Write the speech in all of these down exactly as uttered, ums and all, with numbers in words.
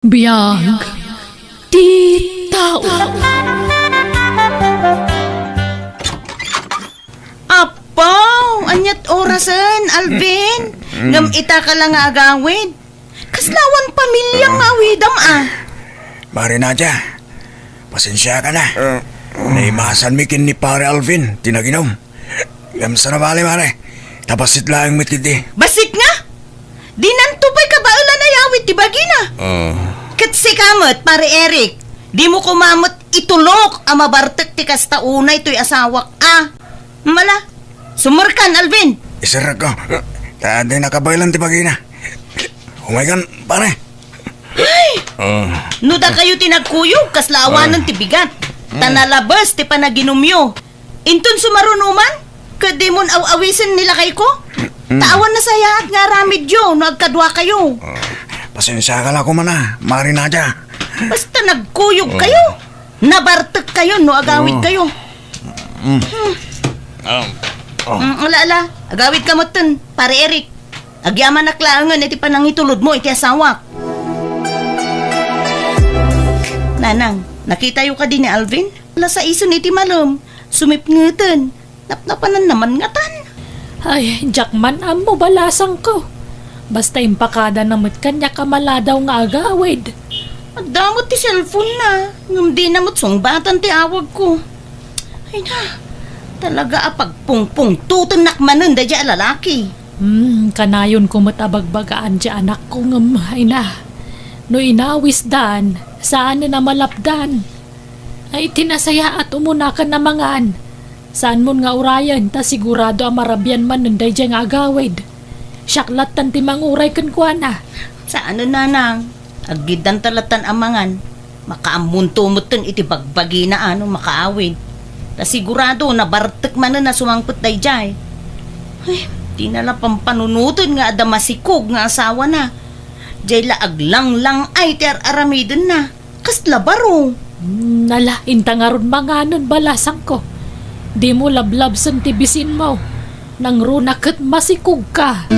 Biag ti tao. Apo, aniat orasen, Alvin? Ngem ita ka la nga agawid. Kasla awan pamiliam nga awidam, a. Mari Nadia, pasensiaka na. Naimasanmi ken ni Pare Alvin ti naginom. Ngem saan a bale, mare. Ta bassit laeng met ketdi. Bassit nga? Dinanto pay kabaelan a yawid ti bagina. Ah. Ket sika met, Pare Eric, dimo koma met itulok a mabartek ti kasta unay toy asawak a. Mala, sumurkan, Alvin. Iserrekko. Ta di nakabaelan ti bagina. Umaykan, pare. Ay! Ah. No dakayo ti nagkuyog, kasla awanen ti bigat. Ta nalabes ti panaginumyo. Inton sumaruno man, ket dimon aw-awisen ni lakayko? Ta awan nasayaat nga aramidyo no agkaduakayo. Ah, pasensiaka la koma na, Mari Nadia. Basta nagkuyog kayo. Nabartek kayo no agawid kayo. Mm. Mm, ala, ala. Agawid ka metten, Pare Eric. Agyamanak laengen iti panangitulodmo iti asawak. Nanang, nakitayo kadi ni Alvin? Ala, saisen iti malem. Sumipngeten. Napnapananna man ngatan. Ay, diak man ammo, balasangko. Basta impakadana met kaniak a maladaw nga agawid. Adda met ti cellphone-na, ngem dina met sungbatan ti awagko. Ay na, talaga a pagpungpungtotennak manen daydiay a lalaki. Hmm, kanayonko met a bagbagaan ti anakko ngem, ay na, no inawisdan, saanen a malapdan. Ay, ti nasayaat umunakon a mangan. Saanmon nga urayen ta sigurado a marabian manen daydiay nga agawid. Siak lattan ti manguray kenkuana. Saanen, nanang. Aggiddanta lattan a mangan. Makaammonto metten iti bagbagina a no makaawid. Ta sigurado, nabartek manen a sumangpet daydiay. Ay, dina la pampanunoten nga adda masikog nga asawana. Diay la aglanglang-ay ti ar-aramidenna. Kasla baro. Hmm, nala, inta ngarud manganen, balasangko. Dimo lablabsen ti bisinmo. Nangruna ket masikogka.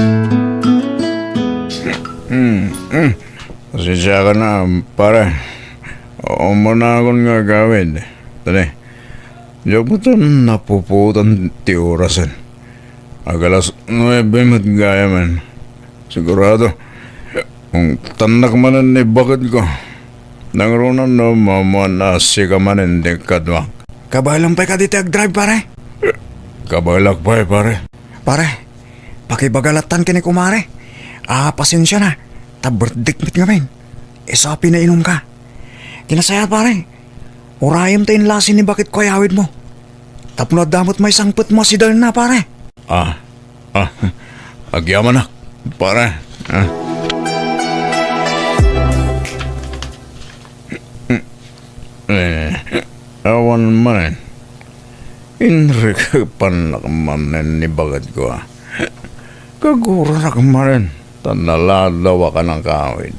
Hmm, hmm. Pasensiaka na, pare. Umunakon nga agawid. Tani, diak met napuputan ti orasen. Ag-alas nuebe met gayamen. Sigurado, ungtannak manen ni baketko. Nangruna no maammoan a sika manen ti kaduak. Kabaelam pay kadi ti agdrive, pare? Kabaelak pay, pare. Pare, pakibaga lattan ken ni kumare. Ah, pasensia na. Ta birthday met ngamin. Isu a pinainumka. Ti nasayaat, pare. Urayem ta inlasi ni baketko a yawidmo. Tapno adda met maisangpetmo a sidelna, pare. Ah, ah, agyamanak, pare. Ah. Eh, awan manen. Inrikepannak manen ni baketko, a. Kaguranak manen, ta naladaw a kanakawid.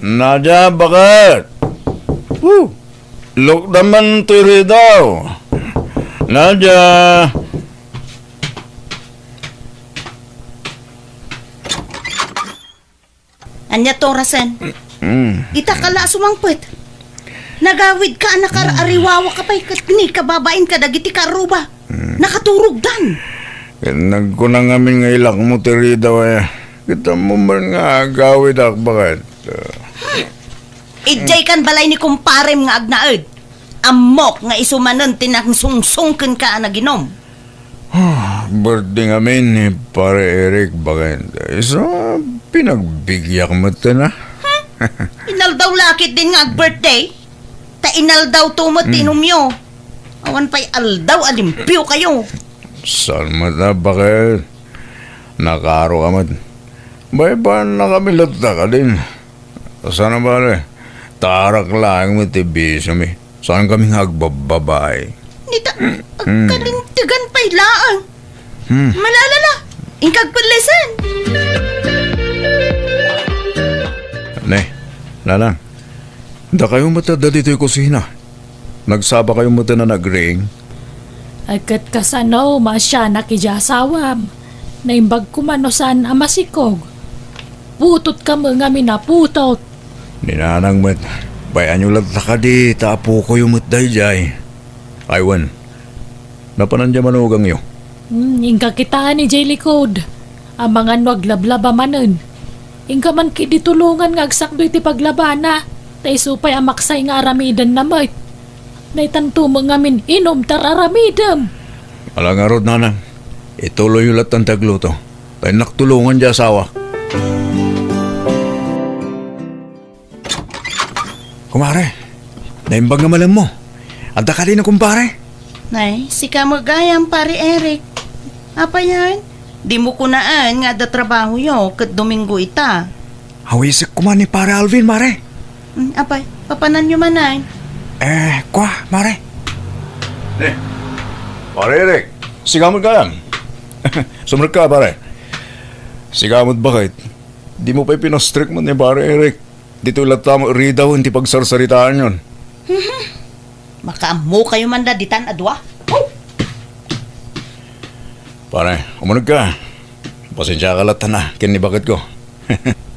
Nadia, baket! Woo! Lukda man ti ridaw. Nadia! Ania ti orasen? Mm. Ita ka la a sumangpet. Nagawidka a nakar-ariwawak pay ket ni kababain kadagiti karruba. Mm. Nakaturogdan. Ket nagkuna ngamin nga ilakmo ti ridaw, a. Kitaem man nga agawidak, baket. Idiay kan balay ni kumparem nga agnaed. Ammok nga isu manen ti nangsungsong kenka a naginom. Ah, birthday ngamin ni Pare Eric, baket. Isu a pinagbigiak metten, a. Hmm? Inaldaw la ketdin nga ag-birthday? Ta inaldawto met ti inumyo. Awan pay aldaw a limpiokayo. Saan met a, baket? Nakaaro ka met. Baybay-annakami latta kadin. Saan a bale, ta arak laeng met ti bisiomi. Saankami nga agbabbabae. Ni ta, agkalintegan pay laeng. Hmm. Malalala, inka agpellesen. Ne, nanang, dakayo met adda ditoy kusina. Nagsabakayo metten a nagriing? Ay, ket kasano, maasianak idiay asawam? Naimbag koma no saan a masikog. Putotka met ngamin a putot. Ni nanang met, bay-anyo latta kadi ta apokoyo met daydiay. Ay wen, napanan diay manugangyo? Hmm, inka kitaen idiay likod. Amangan no aglablaba manen. Inka man ketdi tulongan nga agsakdo iti paglabana, ta isu pay a maksay nga aramidenna met. Daytanto met ngamin inum ta ar-aramidem. Ala ngarud, nanang, ituloyyo lattan ti agluto. Ta innak tulongan diay asawak. Kumare, naimbag nga malemmo. Adda kadi no kumpare? Nay, sika met gayam, Pare Eric. Apay aya? Dimo kunaen nga adda trabahoyo ket Domingo ita. Awisek koma ni Pare Alvin, mare. Mm, apay, papananyo manen? Eh, kua, mare. Eh, Pare Eric, sika met gayam. Sumrekka, pare. Sika met, baket? Dimo pay pinastrek met ni Pare Eric. Ditoy latta met ridawen ti pagsarsaritaanyon. Makaammokayo man la ditan a dua. Oh! Pare, umunegka. Pasensiaka latta na ken ni baketko.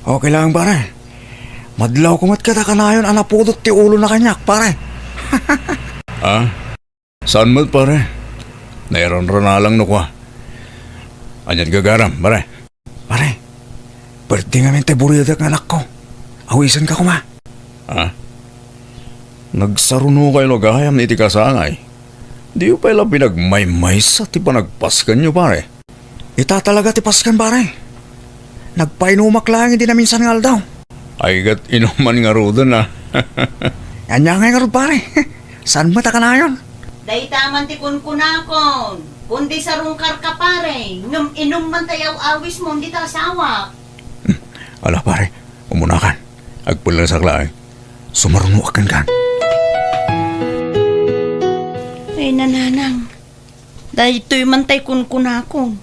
Okay lang, pare. Madlawko met kada kanayon a napudot ti ulona kaniak, pare. Ah? Saan met, pare? Nairanranalang no kua. Ania't gagaram, pare? Pare, birthday ngamin ti buridak nga anakko. Awisenka koma. Ha? Nagsarunokayo la gayam iti kasangay. Diyo pay la pinagmaymaysa ti panagpaskenyo, pare? Ita talaga ti Pasken, pare. Nagpainumak laeng idi naminsan nga aldaw. Ay, ket inuman ngaruden, a. Ania ngay ngarud, pare? Saan met a kanayon? Dayta man ti kunkunakon. Kundi sarungkarka, pare. Ngem inum man ta yaw-awismon dita asawak. Hmm. Ala, pare. Umunakan. Agpellesak laeng. Sumarunoak kenkan. Ay, nanang. Daytoy man tay kunkunakon.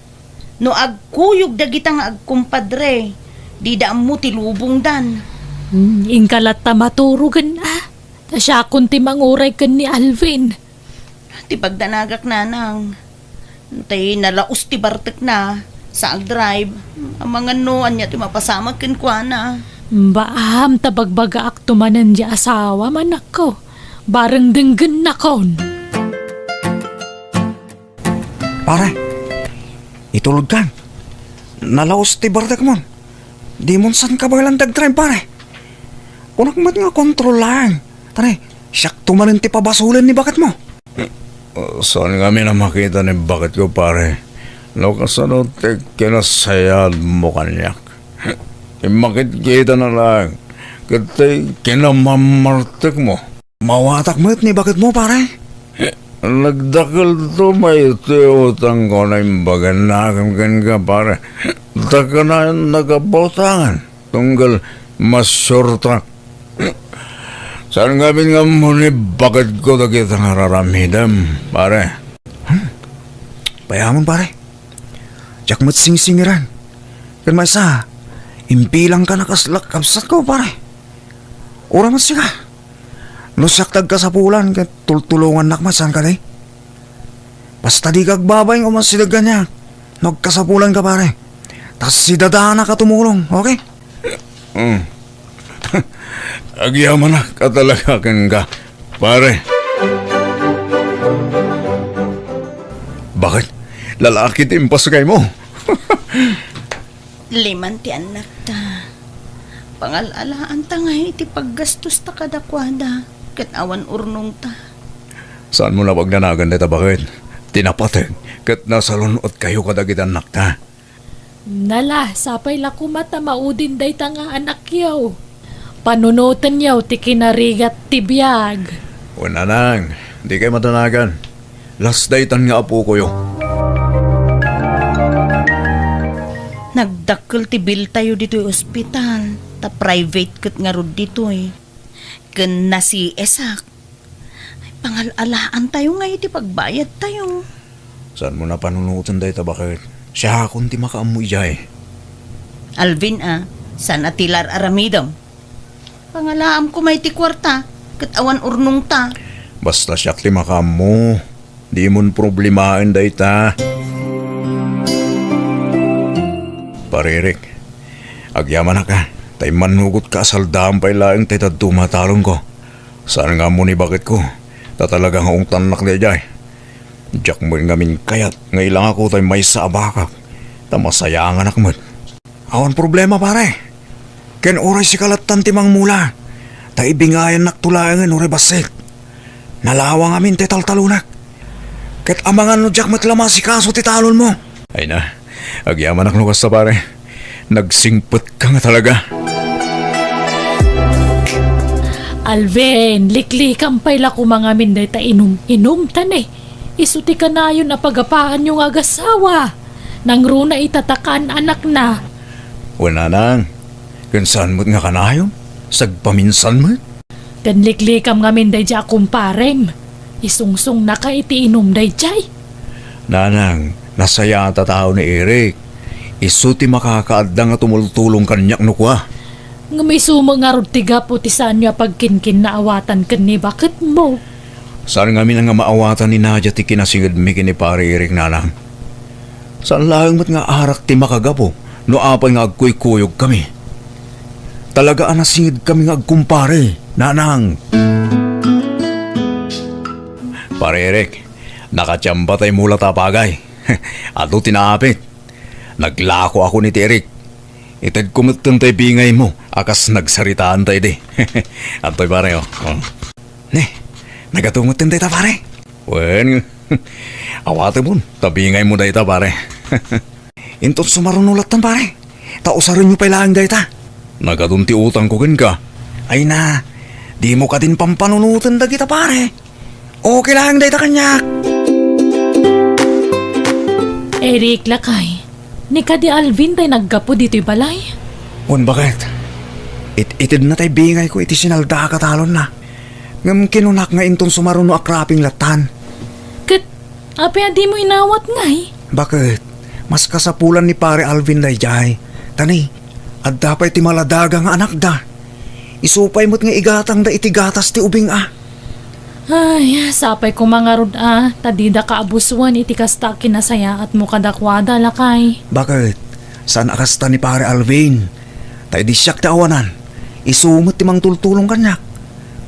No agkuyog dagita nga agkumpadre, dida ammo ti lubongdan. Hmm, inka latta maturogen, a. Ta siakon ti manguray ken ni Alvin. Ti pagdanagak, nanang. Tay nalaos ti bartekna, sa agdrive. Amangan no ania ti mapasamak kenkuana. Baam ta bagbagaakto manen diay asawam, anakko. Bareng denggennakon. Pare, itulodkan. Nalaos ti bartekmon. Dimon saan kabaelan ti agdrive, pare. Kunak met nga kontrol laeng. Tara, siakto manen ti pabasolen ni baketmo. Uh, saan ngamin a makita ni baketko, pare. No kasano ti kinasayaatmo kaniak. Immakitkitana laeng. Ket tay kinamammartekmo. Mawatak met ni baketmo, pare. Nagdakelto met ti utangko, naimbagannakon kenka, pare. Ta kanayon nakabutangan, tunggal masuertak. Saan ngamin nga ammo ni baketko dagita nga ar-aramidem, pare. Hmm. Payamon, pare. Diak met singsingiran. Ken maysa, imbilangkan a kasla kabsatko, pare. Uray met sika. No siak ti agkasapulan, ket tultulongannak met, saan kadi? Basta dika agbabain nga umasideg kaniak. No agkasapulanka, pare. Ta sidadanak a tumulong, okay? Mm. Agyamanak a talaga kenka, pare. Baket? Lalaki ti impaskaymo? Liman ti annakta. Pangal-alaanta ngay iti paggastosta kadakuada, ket awan urnongta. Saanmo la pagdanagan dayta, baket? Ti napateg ket nasalun-otkayo kadagiti annakta. Nala, sapay la koma ta maudin dayta nga anakyo. Panunotenyo ti kinarigat ti biag. Wen, nanang, dikay madanagan. Las daytan nga apokoyo. Nagdakkel ti biltayo ditoy ospital, ta private ket ngarud ditoy. Ken nasiisak. Ay, pangal-alaantayo ngay iti pagbayadtayo. Saanmo a panunoten dayta, baket? Siakon ti makaammo idiay. Alvin a, saan a ti la ar-aramidem? Pangalaam koma iti kuarta, ket awan urnongta. Basta siak ti makaammo, dimon problemaen dayta. Pare Eric, agyamanak a. Ta immanugotka a saldaan pay laeng tay dadduma a talonko. Saan nga ammo ni baketko, ta talaga nga ungtannak daydiay. Diak met ngamin kayat nga ilangako tay maysa a bakak, ta masayanganak met. Awan problema, pare. Ken uray sika lattan ti mangmula, ta ibingayannakto laengen uray bassit. Nalawa ngamin ti taltalonak. Ket amangan no diak met la maasikaso ti talonmo. Ay na, agyamanak no kasta, pare. Nagsingpetka nga talaga. Alvin, liklikam pay la koma ngamin dayta inum-inum, ta ne, isu ti kanayon a pagapaanyo nga agasawa. Nangruna ita ta kaan-anakna. Wen, nanang, ken saan met nga kanayon? Sagpaminsan met? Ken liklikam ngamin daydiay a kumparem. Isungsungnaka iti inum daydiay. Nanang, nasayaat a tao ni Eric. Isu ti makakaadda nga tumultulong kaniak no kua. Ngem isu met ngarud ti gapu ti saanyo a pagkinkinnaawatan ken ni baketmo. Saan ngamin nga maawatan ni Nadia ti kinasingedmi ken ni Pare Eric, nanang. Saan laeng met nga arak ti makagapu no apay nga agkuykuyogkami. Talaga a nasingedkami nga agkumpare, nanang. Pare Eric, nakatiamba tay mula ta bagay. Adu ti naapit. Naglakoakon iti Eric. Itedko metten tay bingaymo a kas nagsaritaan ta idi. Adtoy, pare, oh. Oh. Ne, nagatungot ken dayta, pare? Wen, awatemon, ta bingaymo dayta, pare. Inton sumaruno lattan, pare, ta usarenyo pay laeng dayta. Nagadun ti utangko kenka. Ay na, dimo kadin pampanunoten dagita, pare. Okay laeng dayta kaniak. Eric, lakay, ni kadi Alvin tay naggapu ditoy balay? Wen, baket. It-itedna tay bingayko iti sinaldaak a talonna. Ngem kinunak nga inton sumaruno a cropping lattan. Ket apay a dimo inawat ngay? Baket, mas kasapulan ni Pare Alvin daydiay. Ta ne, adda pay ti maladaga nga anakda. Isu pay met nga igatangda iti gatas ti ubing a. Ay, sapay koma ngarud a, ta dida kaabusoen iti kasta a kinasayaatmo kadakuada, lakay. Baket, saan a kasta ni Pare Alvin. Ta idi siak ti awanan, isu met ti mangtultulong kaniak.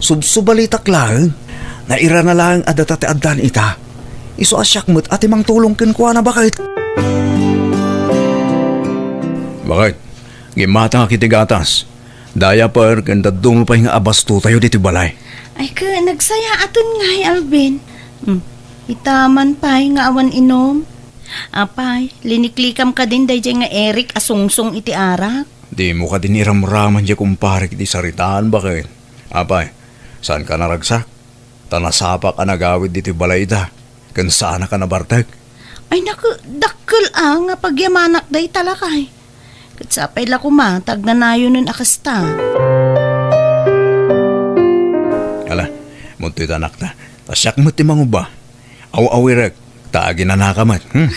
Subsubalitak laeng, nairana laeng a data ti addan ita. Isu a siak met a ti mangtulong kenkuana, baket. Baket, gimmatangak iti gatas. Diaper ken dadduma pay nga abastotayo ditoy balay. Ay, ket nagsayaaten ngay, Alvin. Hmm, ita man pay nga awan inum. Apay, liniklikam kadin daydiay nga Eric a sungsong iti arak? Dimo kadin iramraman diay kumparek iti saritaan, baket. Apay, saanka naragsak? Ta nasapak a nagawid ditoy balayda, ken saanak a nabartek. Ay, naku, dakkel a nga pagyamanak dayta, lakay. Ket sapay la koma ta agnanayonen a kasta. Ala, muntoy ta, anakta. Ta siak met ti manguba. Aw-awirek, ta aginanaka met. Hmm?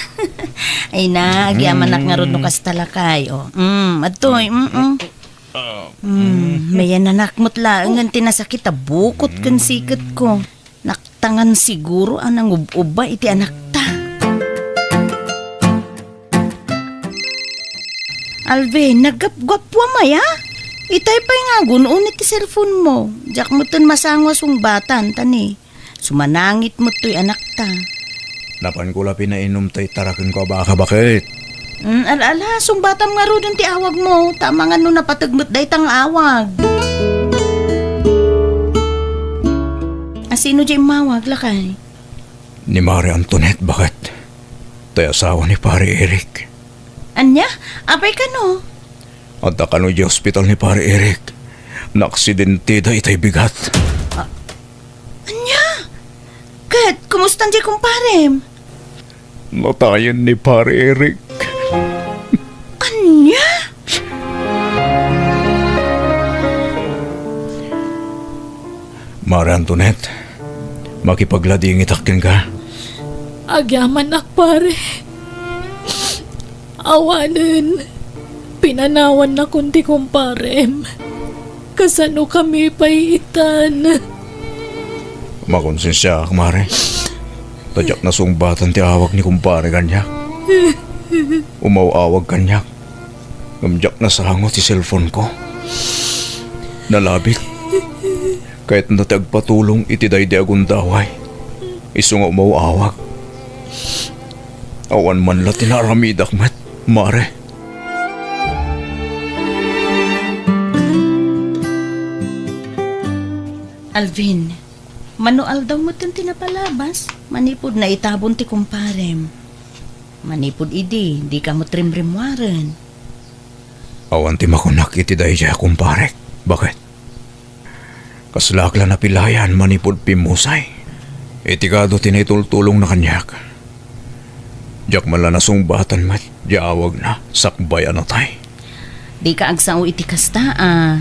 Ay na, agyamanak ngarud no kasta, lakay. O, mm, adtoy, mm, mm. Mm, mayananak met laengen ti nasakit a bukot ken siketko. Naktangan siguro a nangub-ubba iti anakta. Alvin, naggapgappuam aya? Itay pay nga agun-on iti cellphone mo. Diak metten masango a sungbatan, ta ne, sumanangit met toy anakta. Napanko la pinainum tay tarakenko a baka, baket. Mm, ala, ala, sungbatam ngaruden ti awagmo, ta amangan no napateg met dayta nga awag. A, sino diay immawag, lakay? Ni Mare Antoinette, baket. Tay asawa ni Pare Eric. Ania? Apay kano? Adda kano idiay ospital ni Pare Eric. Naaksidenteda itay bigat. A-, ania? Ket, kumustan diay kumparem? Natayen ni Pare Eric. Ania? Mare Antoinette, makipagladingitak kenka. Agyamanak, pare. Awanen, pinanawannakon ti kumparem. Kasano kami pay itan? Makonsensiaak, Mare. Ta diak nasungbatan ti awag ni kumpare kaniak. Umaw-awag kaniak. Ngem diak nasango ti cellphone ko. Nalabit. Kayatna ti agpatulong iti daydi a gundaway. Isu nga umaw-awag. Awan man la ti naaramidak met, Mare. Alvin, mano aldaw metten ti napalabas, manipud naitabon ti kumparem. Manipud idi, dika met rimrimmuaren. Awan ti makunak iti daydiay a kumparek. Baket? Kaslaak la napilayan manipud pimmusay. Iti kado ti naitultulongna kaniak. Diak man la nasungbatan met diay awagna sakbay a natay. Dika agsao iti kasta a.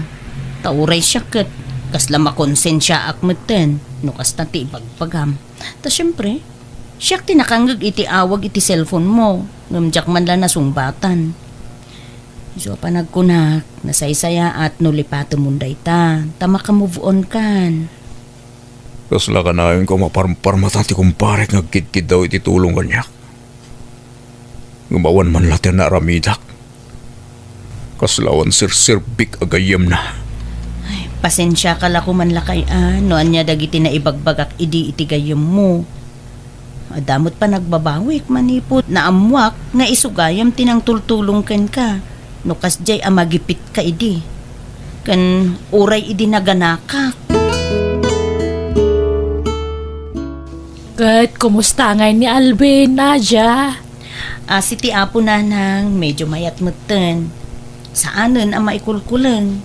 Ta uray siak ket kasla makonsensiaak metten no kasta ti ibagbagam. Ta siempre, siak ti nakangngeg iti awag iti cellphone mo, ngem diak man la nasungbatan. Isu a panagkunak, nasaysayaat no lipatemon dayta, ta maka-move on kan. Kasla kanayon ko maparparmata ti kumparek nga agkidkiddaw iti tulong kaniak. Ngem awan man la ti naaramidak. Kasla awan serserbik a gayyemna. Ay, pasensiaka la koman lakay a, no ania dagiti naibagbagak idi iti gayyemmo. Adda met panagbabawik manipud naammoak nga isu gayam ti nangtultulong kenka no kasdiay a magipitka idi. Ken uray idi naganakak. Ket kumusta ngay ni Alvin, Nadia? Asi ti Apo, Nanang, medyo mayat metten. Saanen a maikulkuleng.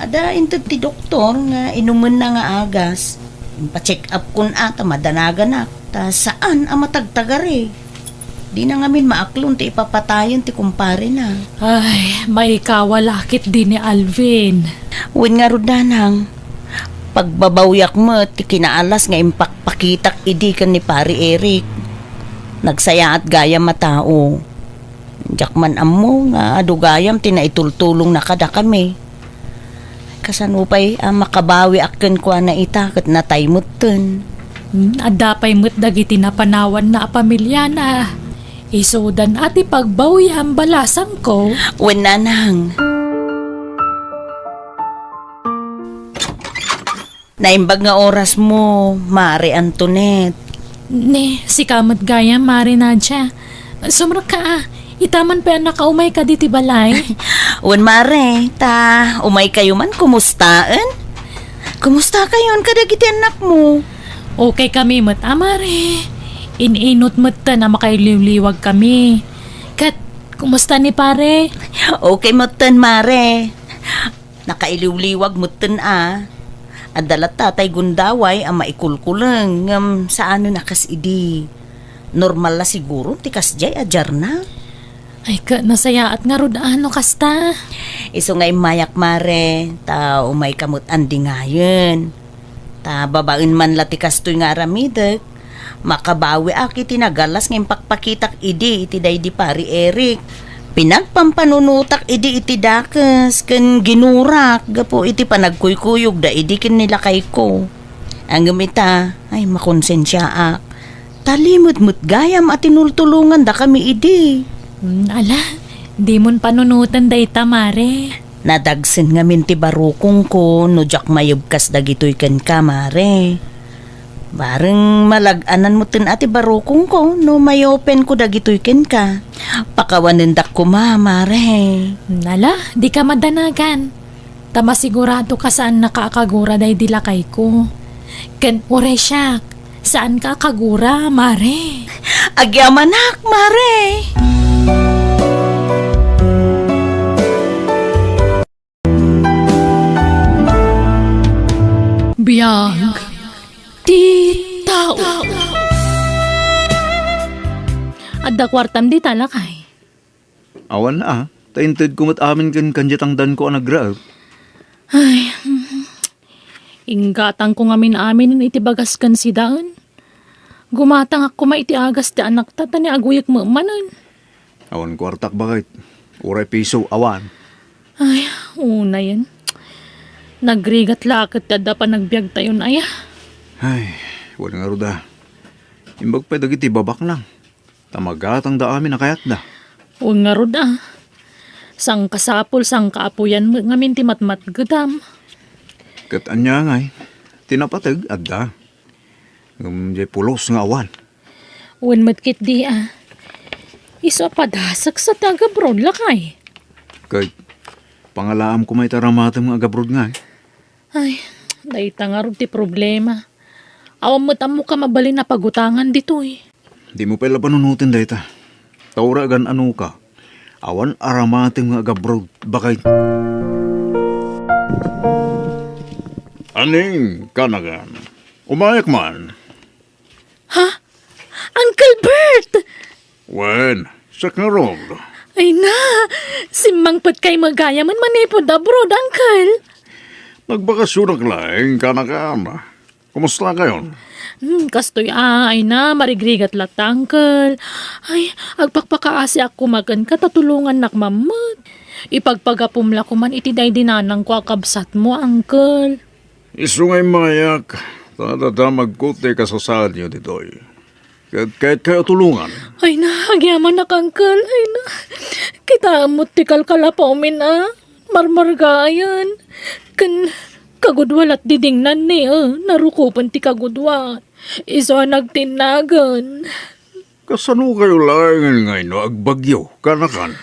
Adda inted ti doktor nga inumenna nga agas. Impacheck up kon a ta madanaganak, ta saan a matagtagari. Dina ngamin maaklon ti ipapatayen ti kumparena. Ay, maikawa la ketdi ni Alvin. Wen ngarud, Nanang, pagbabawiak met ti kinaalas nga impakpakitak idi ken ni Pari Eric. Nagsayaat gayam a tao. Diak man ammo nga adu gayam ti naitultulongna kadakami. Kasano pay a makabawiak kenkuana ita ket natay metten? Hmm, adda pay met dagiti napanawanna a pamiliana. Isudan a ti pagbawiam, balasangko. Wen, Nanang. Naimbag nga orasmo, Mare Antoinette. Ni, sika met gayam, Mare Nadia. Sumrekka a. Ita man pay a nakaumayka ditoy balay. Wen, Mare, ta umaykayo man kumustaen? Kumustakayon kadagiti annakmo? Okay kami met a, Mare. In-inut metten a makailiwliwag kami. Ket, kumusta ni Pare? Okay metten, Mare. Nakailiwliwag metten a. Adda latta tay gundaway a maikulkuleng ngem saanen a kas idi. Normal la siguro ti kasdiay a diarna. Ay, ket nasayaat ngarud a no kasta. Isu nga immayak, Mare, ta umayka met andingayen. Ta babaen man la ti kastoy nga aramidek, makabawiak iti nagalas nga impakpakitak idi iti daydi Pari Eric. Pinagpampanunotak idi iti dakes ken ginurak gapu iti panagkuykuyogda idi ken ni lakayko. Ngem ita, ay, makonsensiaak. Talimed met gayam a tinultulongandakami idi. Hmm, ala, dimon panunoten dayta, Mare. Nadagsen ngamin ti barukongko no diak mayebkas dagitoy kenka, Mare. Bareng malag-anan metten a ti barukongko no mayopenko dagitoy kenka. Pakawanendak koma, Mare. Nala, dika madanagan. Ta masigurado ka saannaka a kagura daydi lakayko. Ken uray siak, saanka a kagura, Mare. Agyamanak, Mare. Biag ti tao. Adda kuartam dita, lakay? Awan a, ta intedko met amin ken kandiatangdanko a nagraep. Ay, inggatangko ngamin amin iti bagas ken sidaen. Gumatangak koma iti agas ti anakta ta ni aguyek met manen. Awan kuartak, baket. Uray piso, awan. Ay, unayen. Nagrigat la ket ti adda panagbiagtayon aya. Ay, wen ngarud a. Imbag pay dagiti babaknang. Ta magatangda amin a kayatda. Wen ngarud a. Sangkasapul, sangkaapuyan met ngamin ti matmatgedam. Ket ania ngay, ti napateg adda. Ngem diay pulos nga awan. Wen met ketdi a. Isu a padasek sa ti agabroad, lakay. Ket pangalaam koma iti aramatem nga agabroad ngay. Ay, dayta ngarud ti problema. Awan met ammok a mabalin a pagutangan ditoy. Dimo pay la panunoten dayta. Ta uray agan-anoka, awan aramatem nga agabroad, baket. Aning, kanakan. Umayak man. Ha? Uncle Bert! Wen, siak ngarud. Ay na, simmangpetkay met gayamen manipud abroad, Uncle. Nagbakasyonak laeng, kanakan. Kumusta kayon? Hmm, kastoy a, ay na, marigrigat latta, Uncle. Ay, agpakpakaasiak koma kenka ta tulongannak man met. Ipagpagapom la koman iti daydi nanangko a kabsatmo, Uncle. Isu nga immayak, ta nadamagko ti kasasaadyo ditoy. Ket kayatkayo tulongan. Ay na, agyamanak, Uncle. Ay na, kitaem met ti kalkalapawmin a marmargayan. Ken kagudua la't didingnanmi, a, narukopen ti kagudua. Isu a nagtinnagen. Kasano kayo laengen nga inno agbagyo, kanakan?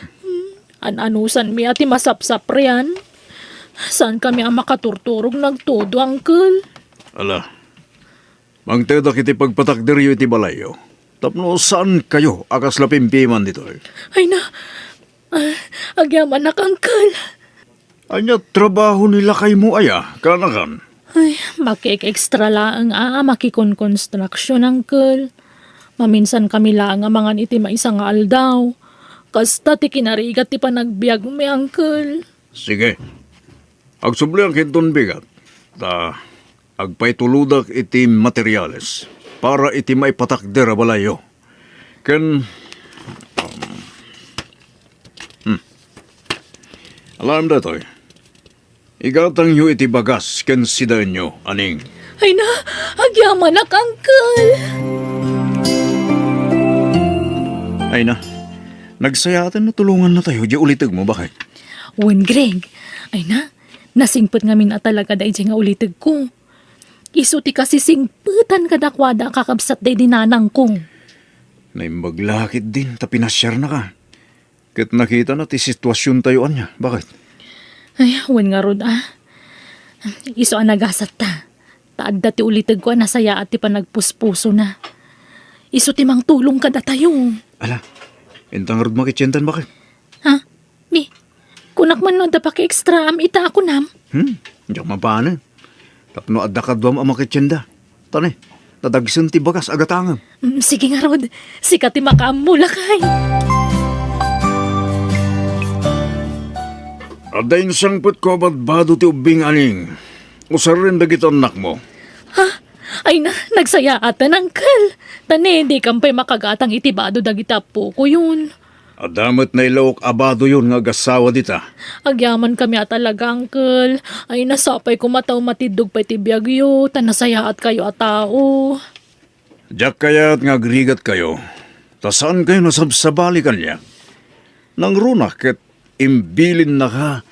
An-anusanmi a ti masapsaprian. Saankami a makaturturog nagtudo, Uncle. Ala, mangtedak iti pagpatakderyo iti balayyo. Tapno saan kayo a kasla pimpiman ditoy. Ay na, ah, agyamanak, Uncle. Ania trabaho ni lakaymo aya, kanakan? Ay, makik-extra laeng a makikonkonstruksyon, Uncle. Maminsan kami laeng a mangan iti maysa nga aldaw. Kasta ti kinarigat ti panagbiagmi, Uncle. Sige. Agsubliak inton bigat. Ta agpaitulodak iti materiales para iti maipatakder a balayyo. Ken, um, hmm. Alaem daytoy. Igatangyo iti bagas ken sidaenyo, aning. Ay na, agyamanak, Uncle! Ay na, nagsayaaten no tulongannatayo diay ulitegmo, baket. Wen, Greg. Ay na, nasingpet ngamin a talaga daydiay nga ulitegko. Isu ti kasisingpetan kadakuada a kakabsat daydi nanangko. Naimbag la ketdin ta pinasiarnaka. Ket nakitana ti situasiontayo ania, baket? Ay, wen ngarud a. Isu a nagasatta. Ta adda ti ulitegko a nasayaat ti panagpuspusona. Isu ti mangtulong kadatayo. Ala, inta ngarud makitiendan, baket? Ha? Ni, kunak man no adda paki-extraam ita a kunam? Hmm, diak mabanen. Tapno adda kaduam a makitienda. Tani, nadagsen ti bagas a gatangem. Mm, sige ngarud, sika ti makaammo, lakay. Adda insangpetko a badbado ti ubbing, aning. Usaren dagiti annakmo. Ha? Ay na, nagsayaatan, Uncle. Tani, dikan pay makagatang iti bado dagiti appokoyon. Adda met nailaok a badoyon nga agassawa dita. Agyamankami a talaga, Uncle. Ay, nasapay koma ta umatiddog pay ti biagyo, ta nasayaatkayo a tao. Diak kayat nga agrigatkayo, ta saankayo nasabsabali kaniak. Nangruna ket imbilinnaka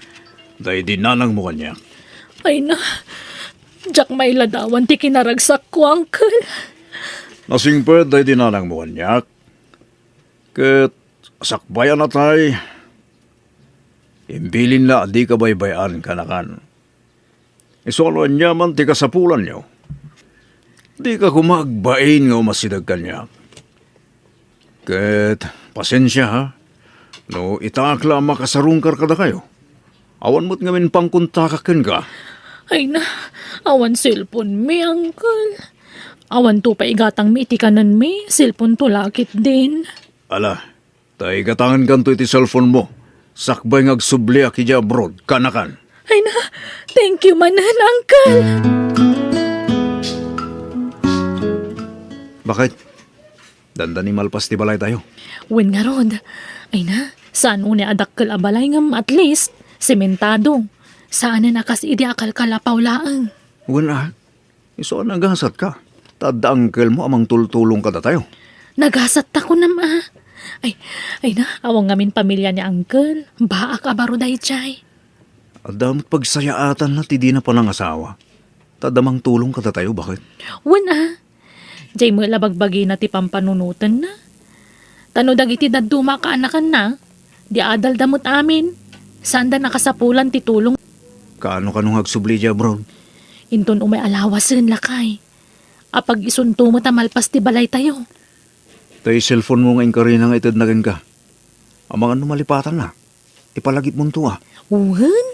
daydi nanangmo kaniak. Ay na, diak mailadawan ti kinaragsakko, Uncle. Nasingpet daydi nanangmo kaniak, ket sakbay a natay, imbilinna a dika baybay-an, kanakan. Isu a no aniaman ti kasapulanyo, dika koma agbain nga umasideg kaniak. Ket pasensia, ha, no itaak la a makasarungkar kadakayo. Awan met ngamin pangkontakak kenka. Ay na, awan cellphone mi, Uncle. Awanto pay igatangmi iti kanenmi, cellphone to la ketdin. Ala, ta igatangenkanto iti cellphone mo, sakbay nga agsubliak idiay abroad, kanakan. Ay na, thank you manen, Uncle. Baket? Dandani malpas ti balaytayo. Wen ngarud. Ay na, saan unay a dakkel a balay ngem at least, sementado. Saanen a kas idi a kalkalapaw laeng. Wen a, isu a nagasatka. Ta adda angkelmo a mangtultulong kadatayo. Nagasatta kunam a. Ay, ay na, awan ngamin pamilia ni Uncle. Baak a baro daydiay. Adda met pagsayaatanna ti dina panangasawa. Ta adda mangtulong kadatayo, baket? Wen a. Jay met la bagbagina ti pampanunotenna. Ta no dagiti dadduma a kaanakanna, di adalda met amin. Saanda nakasapulan ti tulong. Kaano kano nga agsubli diay abroad? Inton umay a lawasen, lakay. Apag-isunto met a malpas ti balaytayo. Tay cellphone mo nga inkarina nga itedna kenka. Amangan no malipatanna. Ipalagipmonto a. Wen?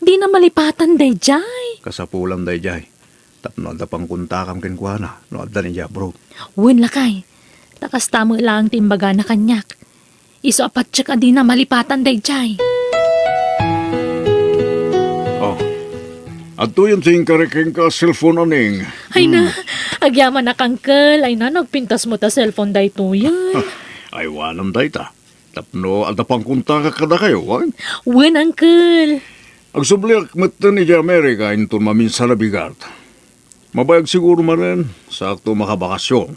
Dina malipatan daydiay. Kasapulan daydiay. Tapno adda pangkontakam kenkuana no adda idiay abroad. Wen, lakay. Ta kasta met laeng ti imbagana kaniak. Isu a patiek a dina malipatan daydiay. Oh. Adtoyen ti inkari kenka a cellphone, Aneng. Ay na, hmm. Agyamanak, Uncle. Ay na, nagpintas met a cellphone daytoyen. Ay, awanem dayta. Tapno adda pangkontakak kadakayo, wen? Wen, Uncle. Agsubliak metten idiay Amerika inton maminsan a bigat. Mabayag siguro manen, saakto makabakasyon.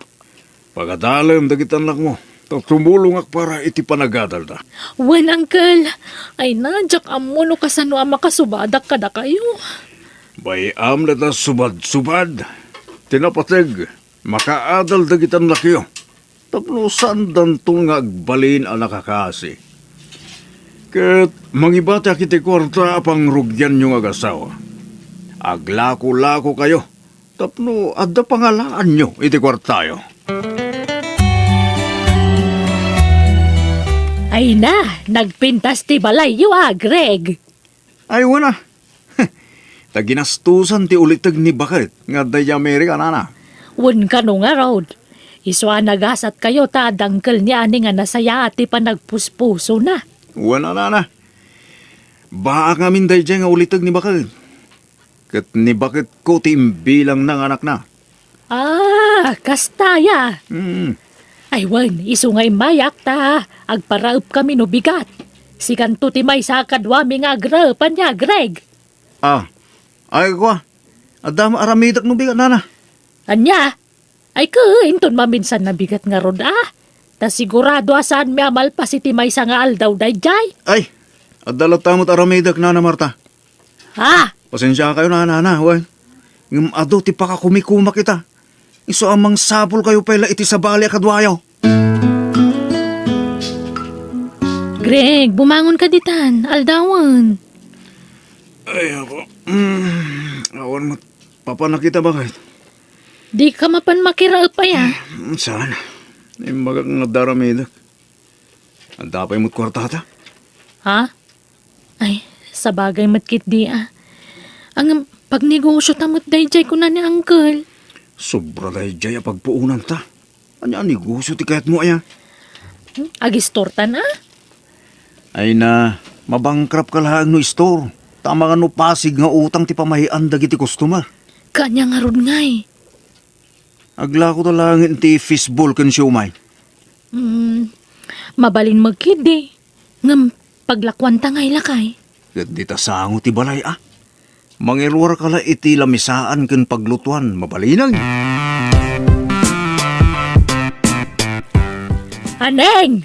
Pagadalem dagiti annakmo, ta tumulongak para iti panagadalda. Wen, Uncle. Ay na, diak ammo no kasano a makasubadak kadakayo. Bay-am dayta subad-subad. Ti napateg, makaadal dagiti annakyo. Tapno saandanton nga agbalin a nakakasi. Ket mangibatiak iti kuarta a pangrugianyo nga agasawa. Aglako-lakokayo tapno adda pangalaanyo iti kuartayo. Ay na, nagpintas ti balayyo a, Greg. Ay, wen a. Ta ginastusan ti uliteg ni baket nga adda idiay Amerika, nana. Wen kano ngarud, isu a nagasatkayo ta adda uncle ni Aneng a nasayaat ti panagpuspusona. Wen a, nana. Baak ngamin daydiay nga uliteg ni baket. Ket ni baketko ti imbilangna nga anakna. Ah, kasta aya. Mm. Ay, wen, isu nga immayak ta agparaepkami no bigat. Sikanto ti maysa a kaduami nga agraep, ania, Greg? Ah, ay, kua. Adda met aramidek no bigat, nana. Ania? Ay, ke, inton maminsan a bigat ngarud, ah. Ta sigurado a saanmi a malpas iti maysa nga aldaw daydiay. Ay, adda latta met aramidek, Nana Marta. Ha? Pasensiakayo, Nana, Nana, wen. Ngem adu ti pakakumikumak ita. Isu a mangsapulkayo pay la iti sabali a kaduayo. Greg, bumangonka ditan. Aldawen. Ay, ako. Mm, awan met papanak ita, baket. Dika mapan makiraep aya? Mm, saan? Imbagak nga adda aramidek. Adda pay met kuartata? Ha? Ay, sabagay met ketdi a. Ngem, pagnegosiota met daydiay kuna ni Uncle. Sobra daydiay a pagpuonanta. Ania a negosio ti kayatmo aya? Hmm? Agistortan a? Ay na, mabankrupt ka laeng no istor. Ta amangan no pasig nga utang ti pamahian dagiti customer. Kaanya ngarud ngay? Aglako ta laeng iti fishball ken siomay. Hmm, mabalin met ketdi. Ngem paglakuanta ngay, lakay? Ket dita sango ti balay a. Mangiruarka la iti lamisaan ken paglutuan, mabalinen. Aneng!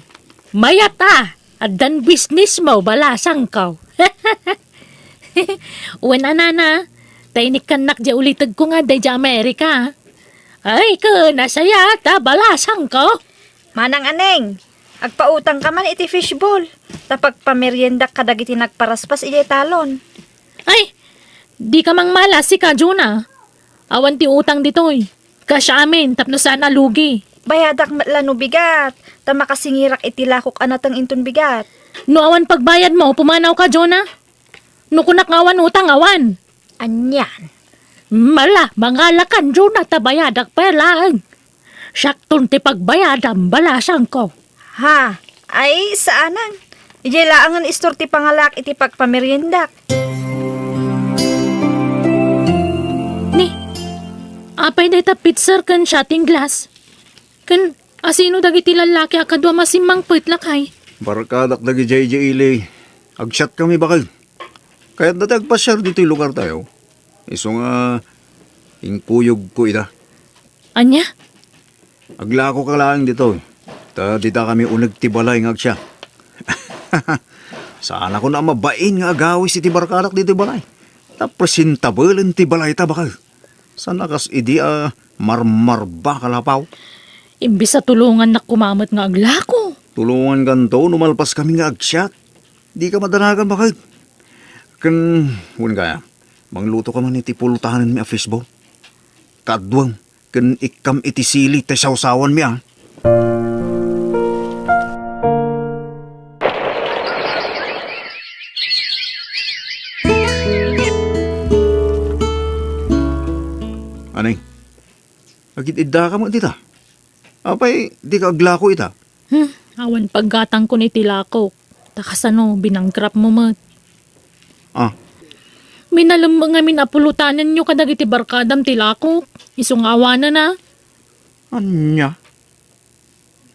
Mayat a! Addan business mo, balasangko. Wen a, nana, ta inikkannak diay ulitegko nga adda idiay Amerika. Ay, ken, nasayaat a, balasangko. Manang Aneng, agpautangka man iti fishball, ta pagpameriendak kadagiti nagparaspas idiay talon. Ay, dika mangmala, sika, Jonah. Awan ti utang ditoy. Cash amin, tapno saan a lugi. Bayadak met la no bigat, ta makasingirak iti lakok a nateng inton bigat. No awan pagbayadmo, pumanawka, Jonah. No kunak nga awan utang, awan. Anian? Mala, mangalakan, Jonah, ta bayadak pay laeng. Siakton ti pagbayadam, balasangko. Ha? Ay, saanan. Idiay laengen istor ti pangalaak iti pagpameriendak. Ni, apay dayta pitser ken shotting glass? Ken asino dagiti lallaki a kaduam a simmangpet, lakay? Barkadak dagidiay idiay ili. Agsiatkami, baket. Kayatda ti agpasiar ditoy lugartayo. Isu nga, inkuyogko ida. Ania? Aglakoka laeng ditoy. Ta dita kami uneg ti balay nga agsiak. Saanakon a mabain nga agawis iti barkadak ditoy balay. Ta presentablem ti balayta, baket. Saan a kas idi a marmarbak a lapaw. Imbes a tulongannak koma met nga aglako. Tulongankanto no malpas kami nga agsiak. Dika madanagan, baket. Ken, wen kaya, mangluto ka man iti pulutanenmi a fishball. Kaduam, ken ikkam iti sili ti sawsawanmi, a. Anay, agid-iddaka met dita. Apay, dika aglako ita? Hmm, awan paggatangkon iti lakok. Ta kasano, binangkrap mo met. Ah. Minalem ngamin a pulutanenyo kadagiti barkadam ti lakok. Isu nga awanen a. Ania?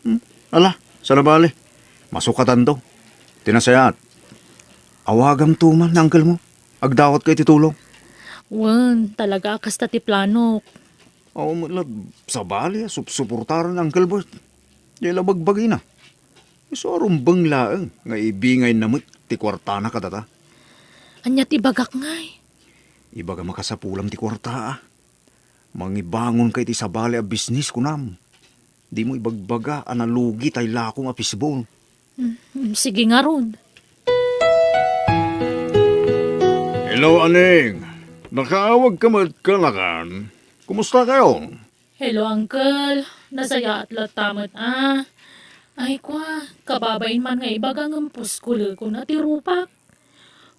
Hmm, ala, saan a bale. Masukatanto. Ti nasayaat, awagamto man ni uncle mo. Agdawatka iti tulong. Wen, talaga a kasta ti planok. Awan met la sabali a supsuportaran ni Uncle Bert. Diay la bagbagina. Isu a rumbeng laeng nga ibingayna met ti kuartana kadata. Ania ti ibagak ngay? Ibagam a kasapulam ti kuarta, a. Mangibangonka iti sabali a bisnis, kunam. Dimo ibagbaga a nalugi tay lakom a fishball. Mm, sige ngarud. Hello, Aning. Nakaawagka met, kanakan? Kumusta kayo? Hello, Uncle. Nasayaat latta met, a. Ay, kwa, kababain man nga ibaga ngem puskulekon a ti rupak.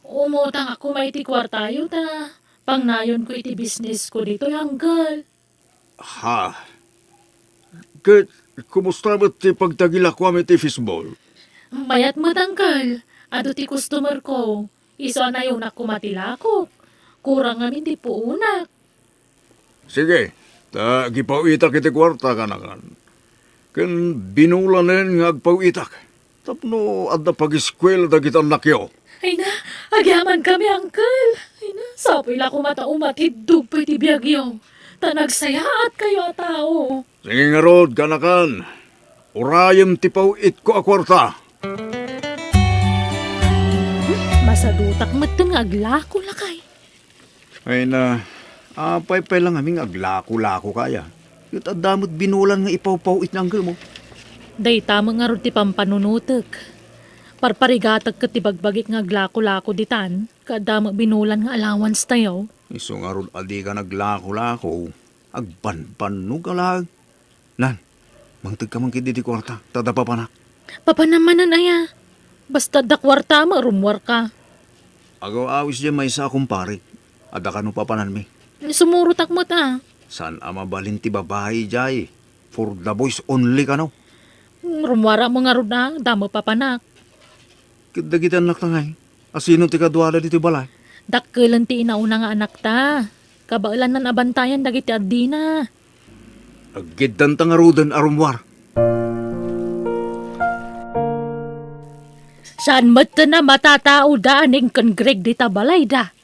Umutangak koma iti kuartayo ta pangnayonko iti bisnesko ditoy, Uncle. Ha? Ket kumusta met ti pagtagilakoam iti fishball? Mayat met, Uncle. Adu ti customerko. Isu a nayonak koma ti lakok. Kurang ngamin ti puonak. Sige, ta agipaw-itak iti kuarta, kanakan. Ken binulanen nga agpaw-itak tapno adda pagiskuela dagiti annakyo. Ay na, agyamankami, Uncle. Ay na, sapuy la koma ta umatiddog pay ti biagyo, ta nagsayaatkayo a tao. Sige ngarud, kanakan. Urayem ti paw-itko a kuarta. Hmm, masadutak metten nga aglako, lakay. Ay na, apay pay la ngamin nga aglako-lako kaya? Ket adda met binulan nga ipawpaw-it ni uncle mo. Dayta met ngarud ti pampanunotek. Parparigatek ket ti bagbagik nga aglako-lako ditan, ket adda met binulan nga allowance tayo. Isu ngarud a dika naglako-lako, agbanbannog a laeng. Nan, mangtegka man ketdi ti kuarta, ta adda papanak. Papanam manen aya? Basta adda kuarta met, rummuarka. Agaw-awis diay maysa a kumpare. Adda kano papananmi? Sumurotak met a. Saan a mabalin ti babai diay? For the boys only kano? Rummuarak met ngarud a, adda met papanak. Ket dagiti annakta ngay? Asino ti kaduada ditoy balay? Dakkelen ti inauna nga anakta. Kabaelanna a bantayan dagiti addina. Aggiddanta ngaruden a rummuar. Saan metten a matataoda Aning ken Greg dita balayda?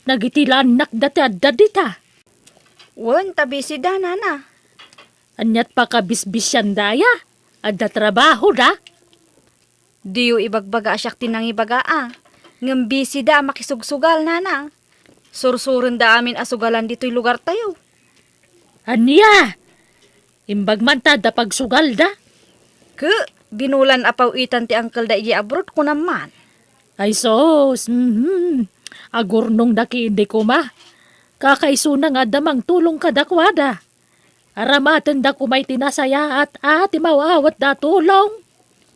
Dagiti la annakda ti adda dita. Wen, ta busy da, nana. Aniat pakabisbisianda aya? Adda trabahoda? Diyo ibagbaga a siak ti nangibaga a, ngem busy da a makisugsugal, nana. Sursurenda amin a sugalan ditoy lugartayo. Ania? Imbag man ta adda pagsugalda? Ke, binulan a paw-itan ti uncle da idiay abroad, kunam man. Ay sus, mhm. Agurnongda ketdi koma. Kakaisuna nga adda mangtulong kadakuada. Aramatenda koma iti nasayaat a ti maawatda a tulong.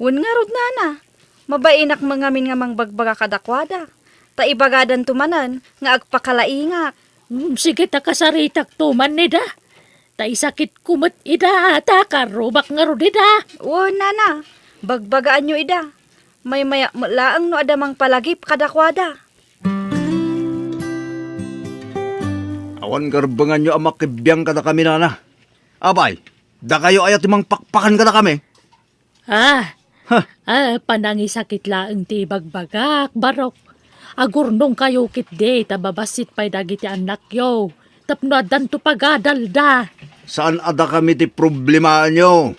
Wen ngarud, nana, mabainak met ngamin nga mangbagbaga kadakuada, ta ibagadanto manen nga agpakalaingak. Mm, sige ta kasaritakto man ida. Ta isakitko met ida, ta karrubak ngarud ida. Wen, nana, bagbagaanyo ida. Maymayak met laeng no adda mangpalagip kadakuada. Awan karbenganyo a makibiang kadakami, nana. Apay, dakayo aya ti mangpakpakan kadakami? Ah, ha, ah, panangisakit laeng ti ibagbagak, Barok. Agurnongkayo ketdi ta babassit pay dagiti annakyo tapno addanto pagadalda. Saan a dakami ti problemaanyo?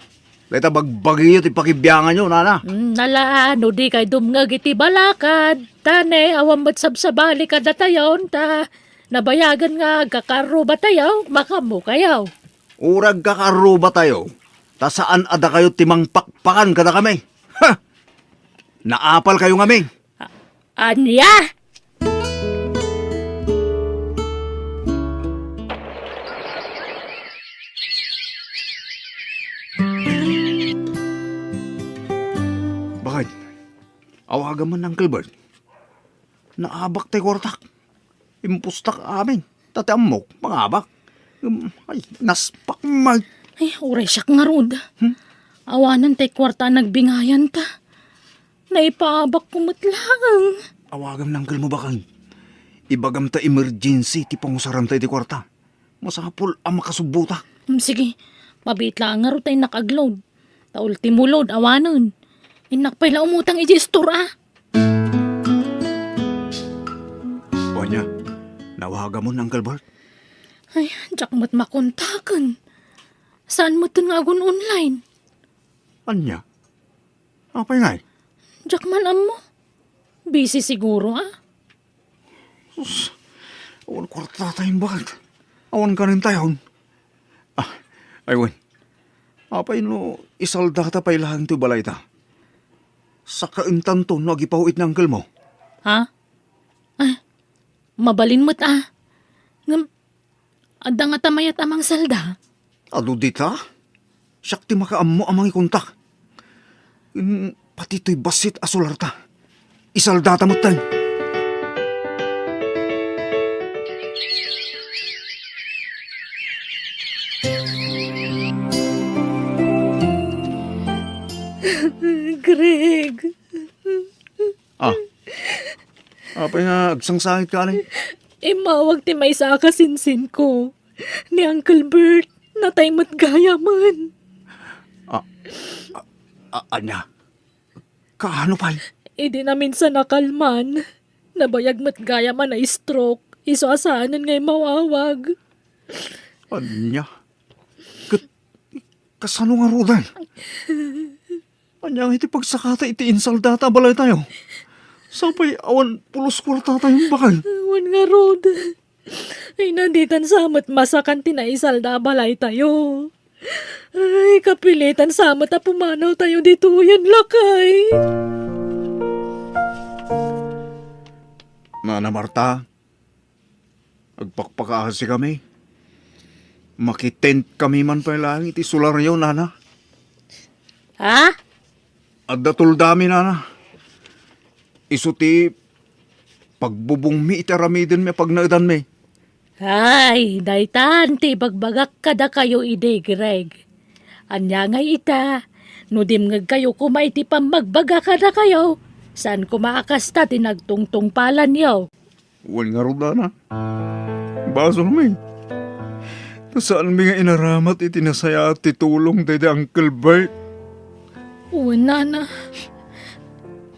Dayta bagbagiyo ti pakibianganyo, nana. Mm, nala, no di kay dumngeg iti balakad, ta ne, awan met sabsabali kadatayon, ta nabayagen nga agkakarrubatayo, makaammokayo. Uray agkakarrubatayo, ta saan a dakayo ti mangpakpakan kadakami. Ha! Naapalkayo ngamin. A-, ania? Bakit? Awagan man, Uncle Bert. Naabak tay kuartak. Impustak amin. Ta ti ammok, mangabak. Um, ay, naspak, Mike. Ay, uray siak ngarud. Hmm? Awanen tay kuarta a nagbingayan ta. Naipaabakko met laeng. Awagam ni uncle mo, baket. Ibagam ta emergency ti pangusaranta iti kuarta. Masapul a makasubota. Hmm, sige. Mabiit laeng ngarud ta innak agload. Ta ultimo load, awanen. Innak pay la umutang iti store, a. O ania, nawagamon ni Uncle Bert? Ay, diak met makontaken. Saan met nga agun-online? Ania? Apay ngay? Diak man ammo. Busy siguro, a? Sus, awan kuartatayon, baket. Awan kanentayon. A, ay wen. Apay no isaldata pay laeng ti balayta? Sakaentanto no agipawit ni uncle mo. Ha? A, mabalin met, a. Ngem, adda ngata mayat a mangsalda? Adu dita? Siak ti makaammo a mangikontak. Ken pati toy bassit a solarta, isaldata metten. Greg. A, apay nga agsangsangitka, anay? Immawag ti maysa a kasinsinko. Ni Uncle Bert, natay met gayamen. A, a, a, ania? Kaano pay? Idi naminsan a kalman, nabayag met gayamen a stroke, isu a saanen nga immawawag. Ania? Ket kasano ngaruden? Ania nga iti pagsakata iti insaldata a balaytayo? Sapay awan pulos kuartatayon, baket. Awan ngarud. Ay, naditan sa met masakan ti naisalda a balaytayo. Ay, kapilitan sa met a pumanawtayo ditoyen, lakay. Nana Marta, agpakpakaasikami. Makitentkami man pay laeng iti solaryo, nana. Ha? Adda toldami, nana. Isu ti pagbubongmi iti aramidenmi a pagnaedanmi. Ay, daytan ti ibagbagak kadakayo idi, Greg. Ania ngay ita, no dimngegkayo koma iti pammagbaga kadakayo, saan koma a kasta ti nagtungtungpalanyo. Wen ngarud, nana. Basolmi. Ta saanmi nga inaramat iti nasayaat ti tulong daydi Uncle Bert. Wen, nana.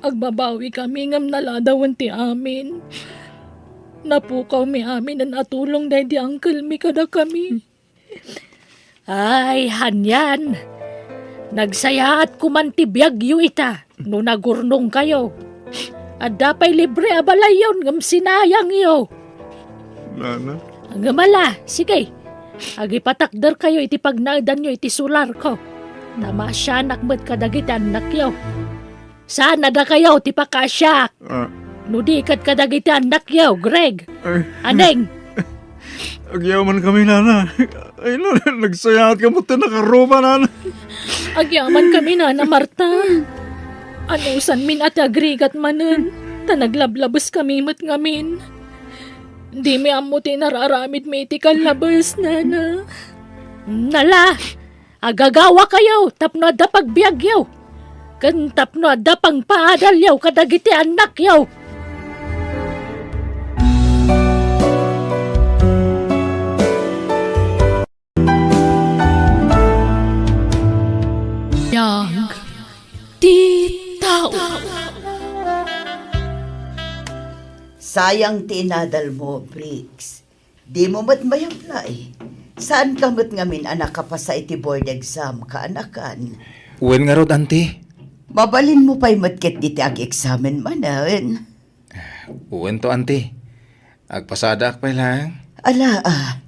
Agbabawikami ngem naladawen ti amin. Napukawmi aminen a tulong daydi uncle mi kadakami. Ay, anian. Nagsayaat koman ti biagyo ita no nagurnongkayo. Adda pay libre a balayyon ngem sinayangyo. Nana. Ngem ala, sige. Agipatakderkayo iti pagnaedanyo iti solarko. Ta maasianak met kadagiti annakyo. Saan a dakayo ti pakaasiak. Ah. No di ket kadagiti annakyo, Greg. Ay. Aneng? Agyamankami, nana. Ay, nana, nagsayaat ka met ta nakaruba, nana. Agyamankami, nana Marta. Anusanmin a ti agrigat manen, ta naglablabeskami met ngamin. Dimi ammo ti inararamidmi iti kallabes, nana. Nala, agagawakayo tapno adda pagbiagyo, ken tapno adda pangpaadalyo kadagiti annakyo. Biag ti tao. Sayang ti inadalmo, Briggs. Dimo met mayaplay. Saanka met ngamin a nakapasa iti board exam, kaanakan. Wen ngarud, Auntie. Mabalinmo pay met ketdi ti ag-eksamen manen? Wento, Auntie. Agpasadaak pay laeng. Ala, ah,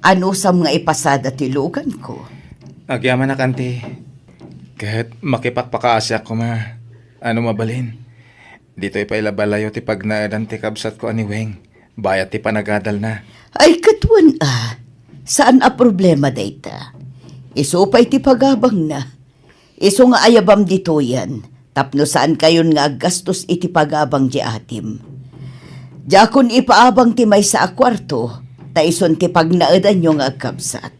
anusam nga ipasada ti luganko? Agyamanak, Auntie. Ket makipakpakaasiak koma. Ano mabalin? Ditoy pay la balayo ti pagnaedan ti kabsatko a ni Weng, bayat ti panagadalna. Ay, ket wen a, saan a problema dayta. Isu pay ti pagabangna. Isu nga ayabam ditoyen, tapno saankayon nga aggastos iti pagabang di atim. Diakon ipaabang ti maysa a kuarto, ta isun ti pagnaedanyo nga agkabsat.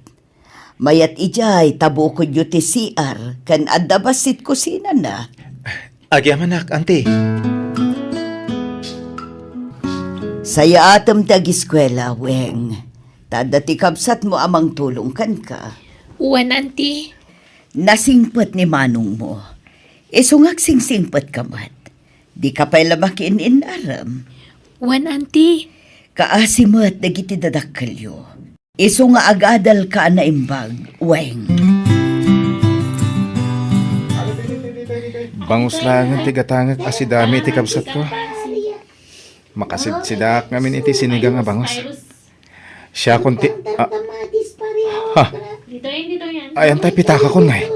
Mayat idiay, ta bukodyo ti C R, ken adda bassit kusinana. Agyamanak, Auntie. Sayaatem ti agiskuela, Weng. Ta adda ti kabsatmo a mangtulong kenka. Wen, Auntie. Nasingpet ni manongmo. Isu nga agsingsingpetka met. Dika pay la makiin-inarem. Wen, Auntie. Kaasi met dagiti dadakkelyo. Isu nga agadalka a naimbag, Weng. Bangus laengen ti gatangek a sidami iti kabsatko. Makasidsidaak ngamin iti sinigang a bangus. Siakon ti, ah, ha? Dito yan, dito yan. Ayan tay pitakakon ngay.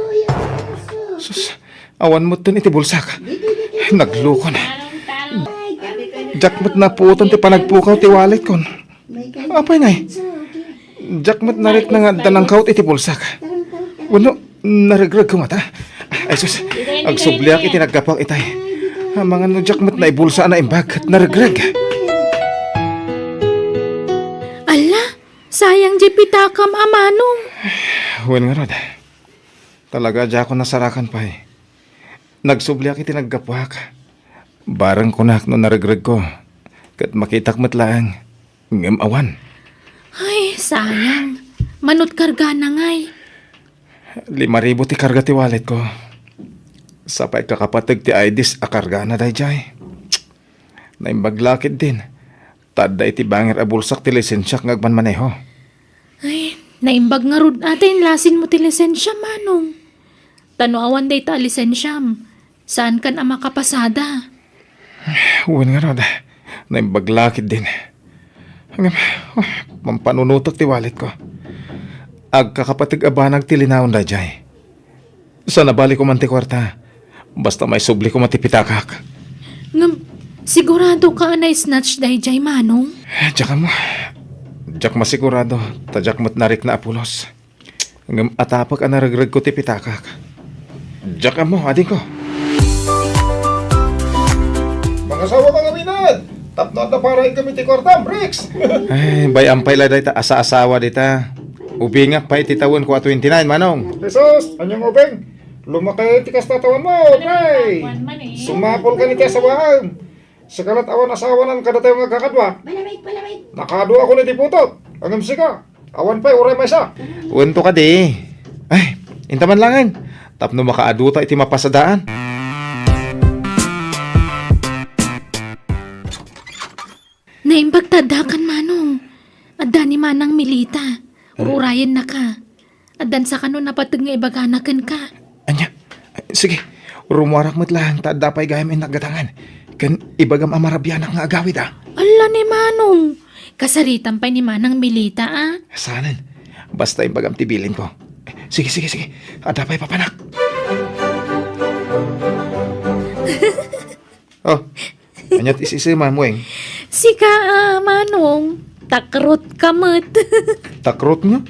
Sus, awan met ten iti bulsak. Naglukon. Diak met napuotan ti panagpukaw ti walletkon. Apay ngay? Diak met narikna nga adda nangkaut iti bulsak. Wenno, naregregko ngata? Ay, sus, agsubliak iti naggapuak itay. Amangan no diak met naibulsa a naimbag ket naregreg. Alla, sayang diay pitakam a manong. Wen ngarud. Talaga, diakon nasarakan pay. Nagsubliak iti naggapuak. Bareng kunak no naregregko, ket makitak met laeng, ngem awan. Ay, sayang. Manut kargana ngay? Lima ribu ti karga ti walletko. Sapay kakapateg ti I Ds a kargana daydiay. Naimbag la ketdin. Ta adda iti bangir a bulsak ti lisensiak nga agmanmaneho. Ay, naimbag ngarud a ta inlasinmo ti lisensia, manong. Ta no awan dayta a lisensiam, saankan a makapasada. Wen ngarud, naimbag la ketdin. Ngem, mampanunotek ti walletko. Agkakapateg a banag ti linaon daydiay. Saan a bali koma ti kuarta. Basta maisubli koma ti pitakak. Ngem, siguradoka a na-snatch daydiay, manong? Diak ammo. Diak masigurado, ta diak met narikna a pulos. Ngem atapek a naregregko ti pitakak. Diak ammo, adingko. Mangasawa ka ngamin, tapno adda para ikem iti kuartam, Rex! Ay, bay-am pay la dayta asa-asawa dita. Ubingak pay iti tawenko a twenty-nine, manong. Jesus, aniang ubing? Lumakay ti kasta tawenmo, pre! Sumapulkan iti asawaem. Sika lat awan asawanan kadatayo nga agkakadua. Balabay, balabay. Nakaduakon iti putot. Ngem sika, awan pay uray maysa. Wento kadi. Ay, inta man laengen. Tapno makaaduta iti mapasadaan. Naimbag ta addakan, manong. Adda ni Manang Milita. Urayennaka. Addan sakano napateg nga ibagana kenka. Ania? Sige, rumuarak met laeng ta adda pay gayam innak gatangan. Ken ibagam a marabianak nga agawid, a. Alla ni manong! Kasaritam pay ni Manang Milita, a. Saanen. Basta imbagam ti bilinko. Sige, sige, sige. Adda pay papanak. Oh, ania ti isisema, Mueng? Sika, a, manong. Takrot ka met. Takrot nga?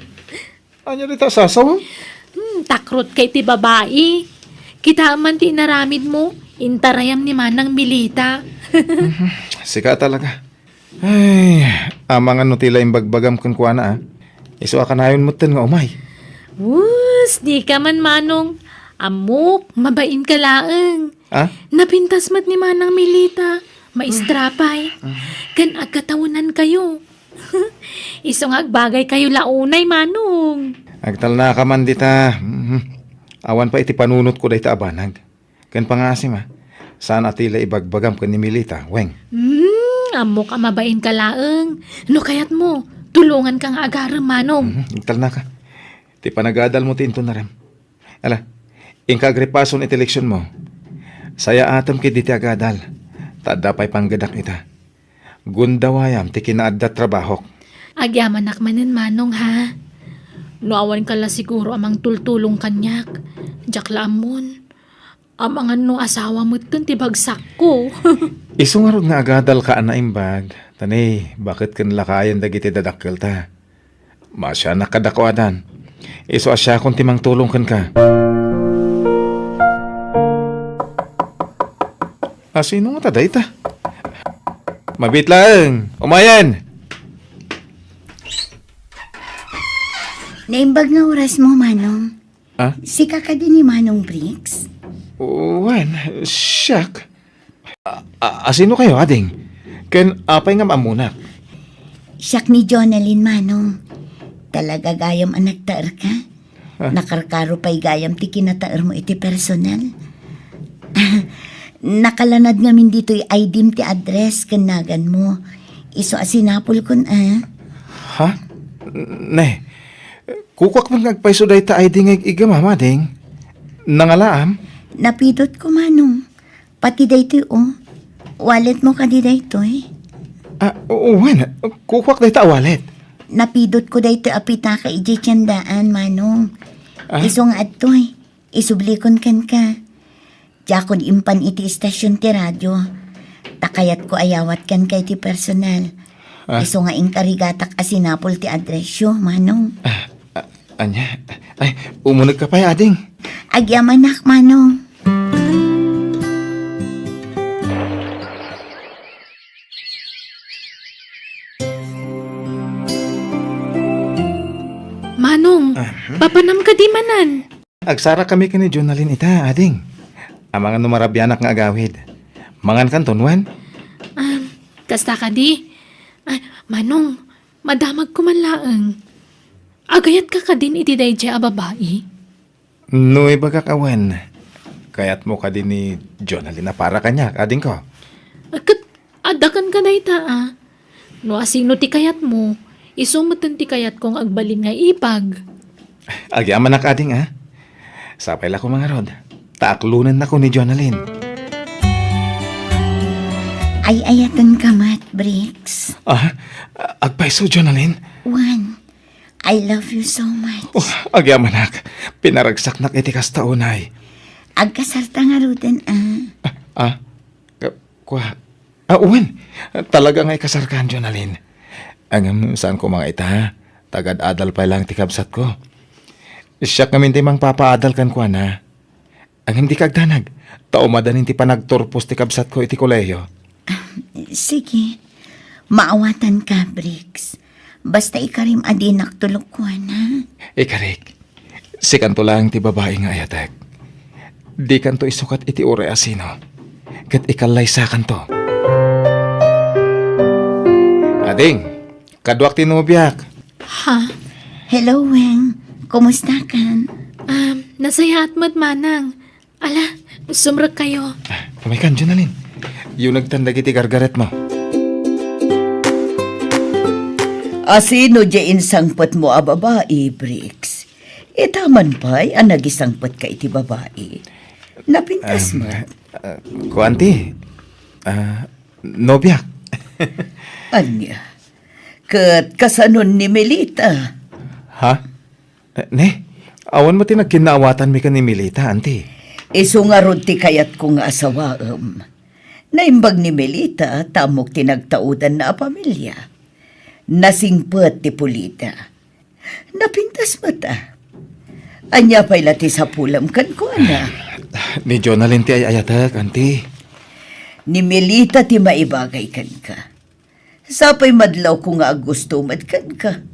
Ania dita sasaw? Hmm, takrot ka iti babai. Kita man ti inaramidmo, intarayam ni Manang Milita. Mhm. Sika talaga. Ay, amangan no ti la imbagbagam kenkuana, a. Isu a kanayon metten nga umay. Wus, dika man, manong. Ammok, mabain ka laeng. A? Napintas met ni Manang Milita. Maestra pay. Ken agkatawenankayo. Isu nga agbagaykayo la unay, manong. Agtalnaka man dita. Mhm. Awan pay iti panunotko dayta a banag. Ken pangaasim, a. Saan a ti la ibagbagam ken ni Milita, Weng. Hmm, ammok a mabain ka laeng. No kayatmo, tulonganka nga agarem, manong. Mhm. Agtalnaka. Ti panagadalmo ti inton narem. Ala, Inka agripason iti leksionmo. Sayaatem ketdi ti agadal, ta adda pay panggedak ita. Gundawayam ti kinaadda trabahok. Agyamanak manen, Manong, ha? No awanka la siguro a mangtultulong kaniak, diak la ammon. Amangan no asawa metten ti bagsakko. Isu ngarud nga agadalka a naimbag, ta ni, baket ken lakayen dagiti dadakkelta. Maasianak kadakuada. Isu a siakon ti mangtulong kenka. Asino ngata dayta? Mabiit laeng. Umayen! Naimbag nga orasmo, Manong. Ah? Sika kadi ni Manong Briggs? Wen, siak. A-, a-, asino kayo, ading? Ken apay nga maammonak? Siak ni Jonalyn, Manong. Talaga gayam a nagtaerka? Ah. Nakarkaro pay gayam ti kinataermo iti personal. Nakalanad ngamin ditoy I D-m ti address ken naganmo. Isu a sinapulkon, a. Ha? Ne, kukuak met nga agpayso dayta I D nga ig-igam, ading. Nangalaam? Napidotko, Manong. Pati daytoy, o. Walletmo kadi daytoy? Ah, o-, wen, kukuak dayta a wallet. Napidotko daytoy a pitaka idiay tiendaan, Manong. Ah? Isu nga adtoy, isublikon kenka. Diakon impan iti istasion ti radio. Ta kayatko a yawat kenka iti personal. Ah. Isu nga inkarigatak a sinapol ti addressyo, Manong. Ah, ah, ania? Ay, umunegka pay, ading. Agyamanak, Manong. Manong, ah, hmm? Papanam kadi manen? Agsarakami ken ni Jonalyn ita, ading. Amangan no marabianak nga agawid. Mangankanton, wen? Ah, kasta kadi. Ah, Manong, madamagko man laeng. Agayatka kadin iti daydiay a babai? No ibagak a wen, kayatmo kadi ni Jonalyn a para kaniak, adingko? Ket adda kenka dayta, a. No asino ti kayatmo, isu metten ti kayatko nga agbalin nga ipag. Agyamanak, ading, a. Sapay la ko mangarud, ta aklonennako ni Jonalyn. Ay-ayatenka met, Briggs. Ah, agpayso, Jonalyn? Wen, I love you so much. Oh, agyamanak, pinaragsaknak iti kasta unay. Agkasarta ngaruden, a. Ah, ah, ka-, kua. Ah, wen. Talaga nga ikasarkan, Jonalyn. Ngem saanko nga ita, tagad-adal pay laeng ti kabsatko. Siak ngamin ti mangpapaadal kenkuana. Ngem dika agdanag, ta umadanin ti panagturpos ti kabsatko iti kolehiyo. Ah, sige. Maawatanka, Briggs. Basta ikarim a dinak tulokkuana. Ikarik. Sikanto laeng ti babai nga ayatek. Dikanto isukat iti uray a sino. Ket ikallaysakanto. Ading, kaduak ti nobiak. Ha? Hello, Weng. Kumustakan? Um, nasayaat met, manang. Ala, sumrekkayo. Ah, umaykan, Jonalyn. Yunegtan dagiti gargaretmo. Asino diay insangpetmo a babai, Briggs? Ita man pay a nagisangpetka iti babai. Napintas met. Ah, kuan ti, ah, nobiak. Ania? Ket kasanon ni Melita? Ha? Eh, ne, awan met ti nagkinnaawatanmi ken ni Melita, anti. Isu ngarud ti kayatko nga asawaem. Naimbag ni Melita ta ammok ti nagtaudanna a pamilia. Nasingpet ti pulida. Napintas met, a. Ania pay la ti sapulem kenkuana? Ni Jonalyn ti ay-ayatek, anti. Ni Melita ti maibagay kenka. Sapay madlawko nga aggusto met kenka.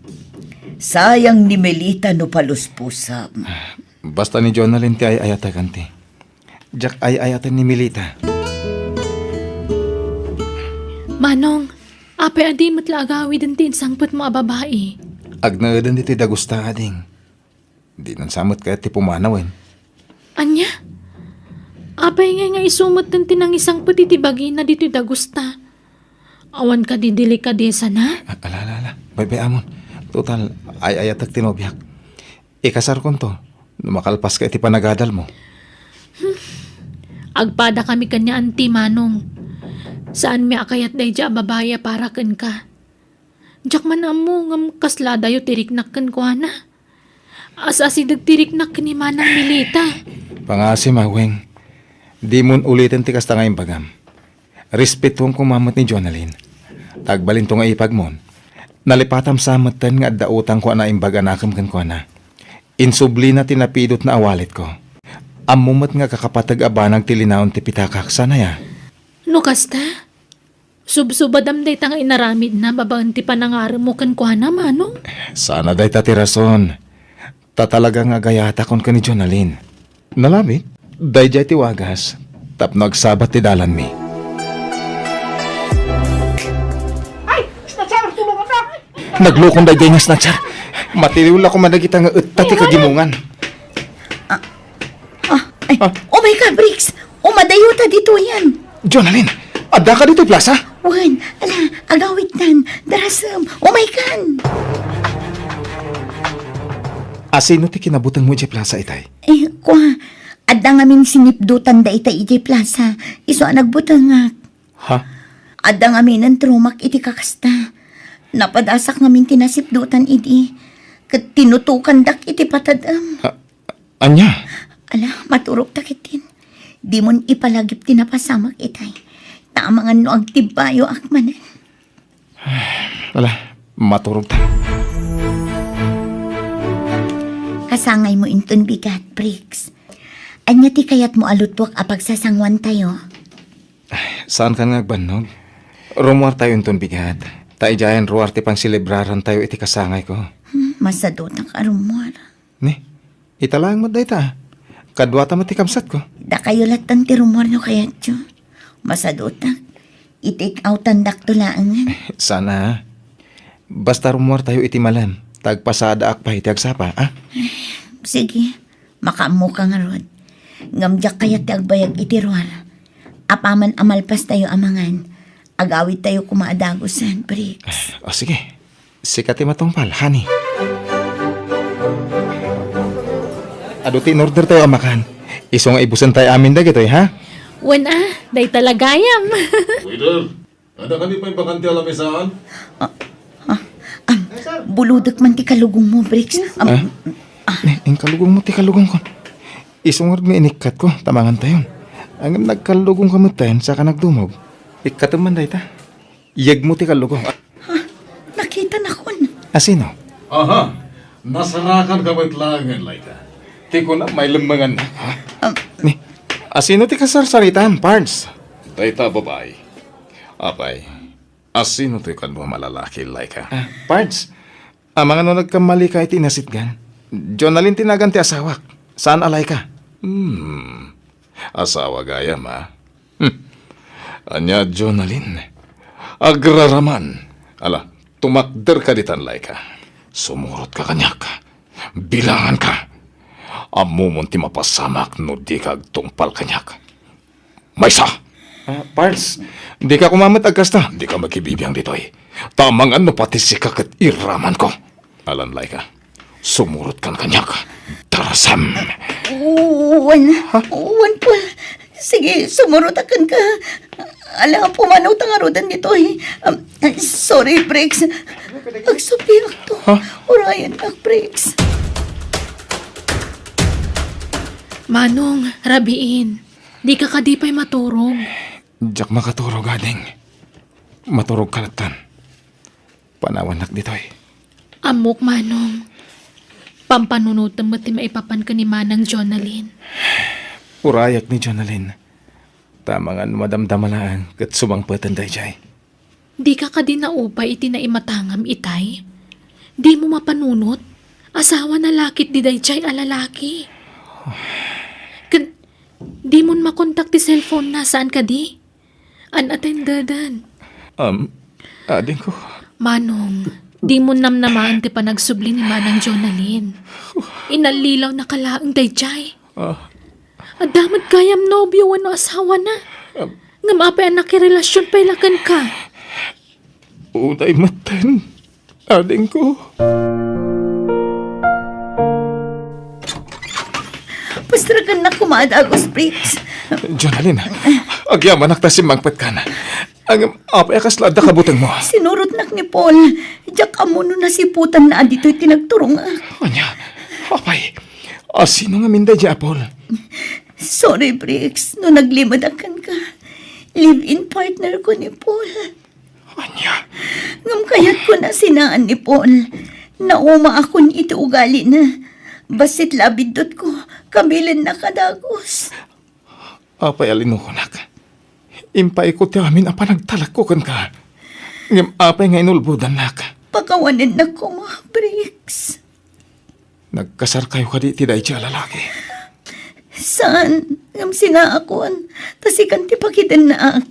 Sayang ni Melita no paluspusam. Basta ni Jonalyn ti ay-ayatek, anti. Diak ay-ayaten ni Melita. Manong, apay a di met la agawiden ti insangpetmo a babai? Agnaeden ditoy dagusta, ading. Dinan sa met kayat ti pumanawen. Ania? Apay ngay nga isu metten ti nangisangpet iti bagina ditoy dagusta? Awan kadi delikadesana? A-, ala, ala, ala. Baybay-amon. Total, ay-ayatek ti nobiak. Ikasarkonto, no makalpaska iti panagadalmo. Agpadakami ken ni Auntie, Manong. Saanmi a kayat daydiay a babai a para kenka. Diak man ammo ngem kasla adayo ti riknak kenkuana. As-asideg ti riknak ken ni Manang Milita. Pangasim, Weng. Dimon uliten ti kasta nga imbagam. Respetuem koma met ni Jonalyn. Ta agbalinto nga ipagmon, nalipatam sa metten nga adda utangko a naimbag a nakem kenkuana. Insublina ti napidutna a walletko. Ammo met nga kakapateg a banag ti linaon ti pitakak, saan aya? No kasta, subsubadam dayta nga inaramidna babaen ti panangaremmo kenkuana, Manong? Saan a dayta ti rason. Ta talaga nga agayatakon ken ni Jonalyn. Nalabit, daydiay ti wagas tapno agsabat ti dalanmi. Ay, snatcher, tulungan na! Naglukon daydiay nga snatcher. Matiliw la koma dagita nga etta ti kagimongan. Ah, ay, Ah. Oh my God, Briggs! Umadayota ditoyen. Jonalyn, addaka ditoy plaza? Wen, ala, agawidtan, darasem, umaykan. Asino ti kinabutengmo idiay plaza itay? Eh, kua, adda ngamin sinipdutan dayta idiay plaza, isu a nagbutengak. Ha? Adda ngaminen ti rumak iti kakasta. Napadasak ngamin ti nasipdutan idi, ket tinutokandak iti patadem. Ha? Ania? Ala, maturogta ketdin. Dimon ipalagip ti napasamak itay. Ta amangan no agtibbayoak manen. Ala, maturogta. Kasangaymo inton bigat, Briggs. Ania ti kayatmo a luttuak a pagsasanguantayo? Saankan nga agbannog? Rummuartayo inton bigat. Ta idiayen ruar ti pangselebrarantayo iti kasangayko. Hmm, masadutak a rummuar. Ni, ita laeng met dayta. Kaduata met ti kabsatko. Dakayo lattan ti rummuar no kayatyo. Masadutak. I-take outandakto laengen. Sana. Basta rummuartayo iti malem, ta agpasadaak pay iti agsapa, a? Sige, makaammoka ngarud. Ngem diak kayat ti agbayag iti ruar. Apaman a malpastayo a mangan, agawidtayo koma a dagusen, Briggs. Ah, o, sige. Sika ti matungpal, honey. Adu ti in-ordertayo a makan. Isu nga ibusentayo amin dagitoy, ha? Wen a, dayta la gayam. Waiter, adda kadi pay bakante a lamisaan? Ah, ah, am, bulodek man ti kalugongmo, Briggs. Am, Ah? Ni, inkalugongmo ti kalugongko. Isu ngarud nga inikkatko, ta mangantayon. Ngem nagkallugongka metten, saka nagdumog. Ikkatem man dayta. Yegmo ti kallugong. Ha? Nakitanakon. Asino? Aha. Nasarakanka met laengen, Laika. Ti kunam, mailemmengannak, ha? Um, Ni, asino ti kasarsaritam, Pards? Dayta a babai. Apay, asino ti kano a malalaki, Laika? Ah, Pards, amangan no nagkammalika iti inasitgan. Jonalyn ti nagan ti asawak. Saan a Laika? Hmm. Asawa gayam, a? Hmm. Ania, Jonalyn? Agraraman. Ala, tumakderka ditan, Laika. Sumurotka kaniak. Bilanganka. Ammomon ti mapasamak no dika agtungpal kaniak. Maysa! Ah, Pards, dika koma met agkasta. Dika makibibiang ditoy. Ta amangan no pati sika ket iramanko. Alan, Laika. Sumurotkan kaniak. Darasem. Wen, Ha? Wen, Paul. Sige, sumurotak kenka. Ala, pumanawta ngaruden ditoy. Um, sorry, Briggs. Agsuppiakto. Ha? Urayennak, Briggs. Manong, rabiin. Dika kadi pay maturog? Diak makaturog, ading. Maturogka lattan. Panawannak ditoy. Ammok, Manong. Pampanunotem met ti maipapan ken ni Manang Jonalyn. Urayak ni Jonalyn. Ta amangan no madamdama laeng ket sumangpeten daydiay. Dika kadi naupay iti naimatangam itay? Dimo mapanunot? Asawana la ketdi daydiay a lalaki. Ken dimon makontak ti cellphone-na, saan kadi? Unattended-en. Um, adingko. Manong, dimon namnamaen ti panagsubli ni Manang Jonalyn. Inallilawnaka laeng daydiay. Ah. Adda met gayam nobio wenno asawana. Um. Ngem apay a nakirelasion pay la kenka? Uday metten. Adingko. Pastragannak koma a dagus, Briggs. Jonalyn, agyamanak ta simmangpetkan. Ngem apay a kasla adda kabutengmo? Sinurotnak ni Paul. Diak ammo no nasiputanna a ditoy ti nagturongak. Ania? Apay? A sino ngamin daydiay a Paul? Sorry, Briggs, no naglimedak kenka. Live-in partner ko ni Paul. Ania? Ngem kayatko a sinaan ni Paul. Naumaakon iti ugalina. Bassit la a biddutko, kabilennak a dagus. Apay a linukonak? Impaayko ti amin a panagtalekko kenka. Ngem apay nga inulbodannak? Pakawanennak koma, Briggs. Nagkasarkayo kadi iti daydiay a lalaki? Saan, ngem sinaakon, ta sikan ti pakidennaak.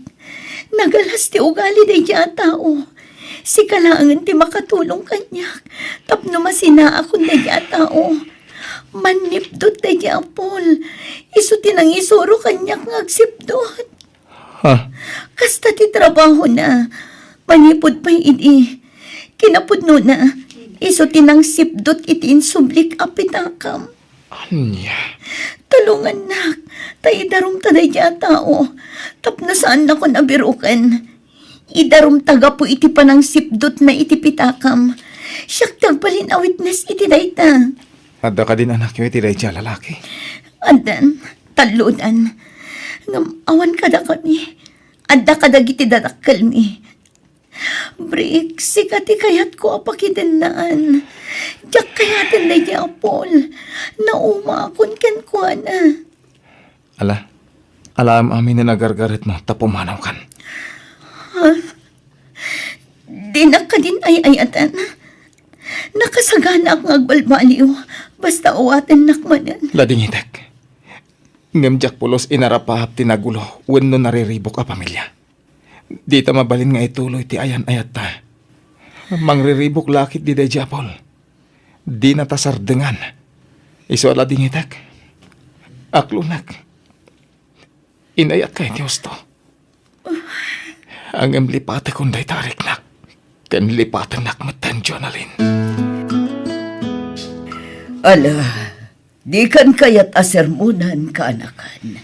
Nagalas ti ugali daydiay a tao. Sika laengen ti makatulong kaniak tapno masinaakon daydiay a tao. Mannipdut daydiay a Paul. Isu ti nangisuro kaniak nga agsipdut. Ha? Kasta ti trabahona. Manipud pay idi, kinapudnona, isu ti nangsipdut iti insublik a pitakam. Ania? Tulongannak, ta idarumta daydiay a tao, tapno saannakon a biruken. Idarumta gapu iti panangsipdutna iti pitakam. Siak ti agbalin a witness iti dayta. Adda kadin anakyo iti daydiay a lalaki? Addan, tallodan. Ngem awan kadakami. Adda kadagiti dadakkelmi. Brik, sika ti kayatko a pakidennaan. Diak kayaten daydiay a Paul. Naumaakon kenkuana. Ala, alaem amin a nagargaretmo ta pumanawkan. Ha? Dinak kadin ay-ayatan. Nakasaganaak nga agbalbaliw, basta awatennak manen. Ladingitek. Ngem diak pulos inarapaap ti nagulo wenno nariribuk a pamilia. Dita mabalin nga ituloy ti ayan-ayatta. Mangriribuk la ketdi daydiay a Paul. Dinata sardengan. Isu a ladingitek. Aklonek. Inayat kay ti husto. Ngem lipatekon dayta a riknak. Ken lipatennak metten, Jonalyn. Ala, dikan kayat a sermonan, kaanakan.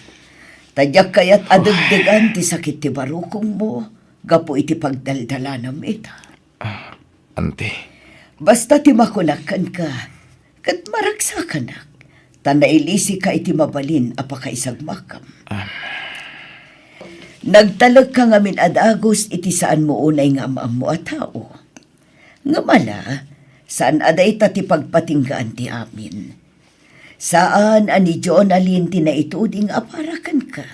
Ta diak kayat a degdegan ti sakit ti barukongmo gapu iti pagdaldalanam ita. Ah, anti. Basta ti makunak kenka, ket maragsakanak, ta nailisika iti mabalin a pakaisagmakam. Ah. Nagtalekka ngamin a dagus iti saanmo unay nga am-ammo a tao. Ngem ala, saan a dayta ti pagpatinggaan ti amin. Saan a ni Jonalyn ti naituding a para kenka.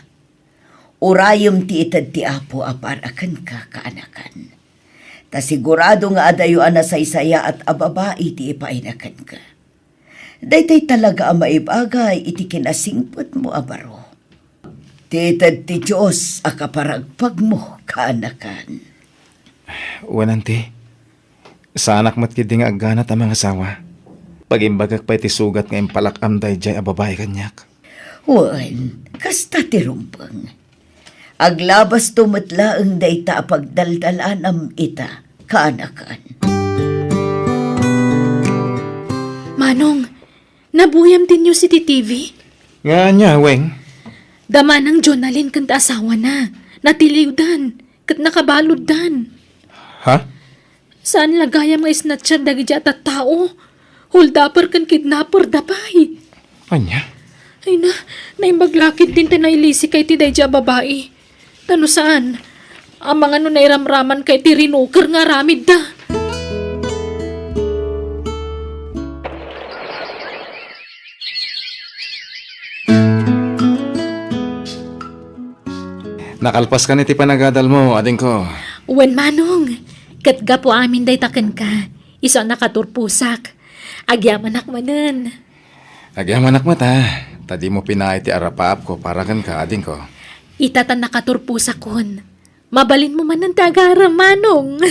Urayem ti ited ti Apo a para kenka, kaanakan. Ta sigurado nga adayo a nasaysayaat a babai ti ipaayna kenka. Daytoy talaga a maibagay iti kinasingpetmo a baro. Ti ited ti Dios a kaparagpagmo, kaanakan. Wen, anti, saanak met ketdi nga agganat a mangasawa. Pagimbagak pay ti sugat nga impalak-am daydiay a babai kaniak. Wen, kasta ti rumbeng. Aglabasto met laeng dayta a pagdaldalanam ita, kaanakan. Manong, nabuyam ti news iti T V? Nga ania, Weng? Da manang Jonalyn ken ta asawana. Natiliwdan, ket nakabaluddan. Ha? Saan la gayam nga isnatcher dagiti a tattao. Holdupper ken kidnapper da pay. Ania? Ay na, naimbag la ketdin ti nailisika iti daydiay a babai. Ta no saan, amangan no nairamramanka iti rinuker nga aramidda. Nakalpaskan iti panagadalmo, adingko. Wen, Manong. Ket gapu amin dayta kenka, isu a nakaturposak. Agyamanak manen. Agyamanak met, a, ta dimo pinaay ti arapaapko para kenka, adingko. Ita ta nakaturposakon. Mabalinmo manen ti agarem, Manong.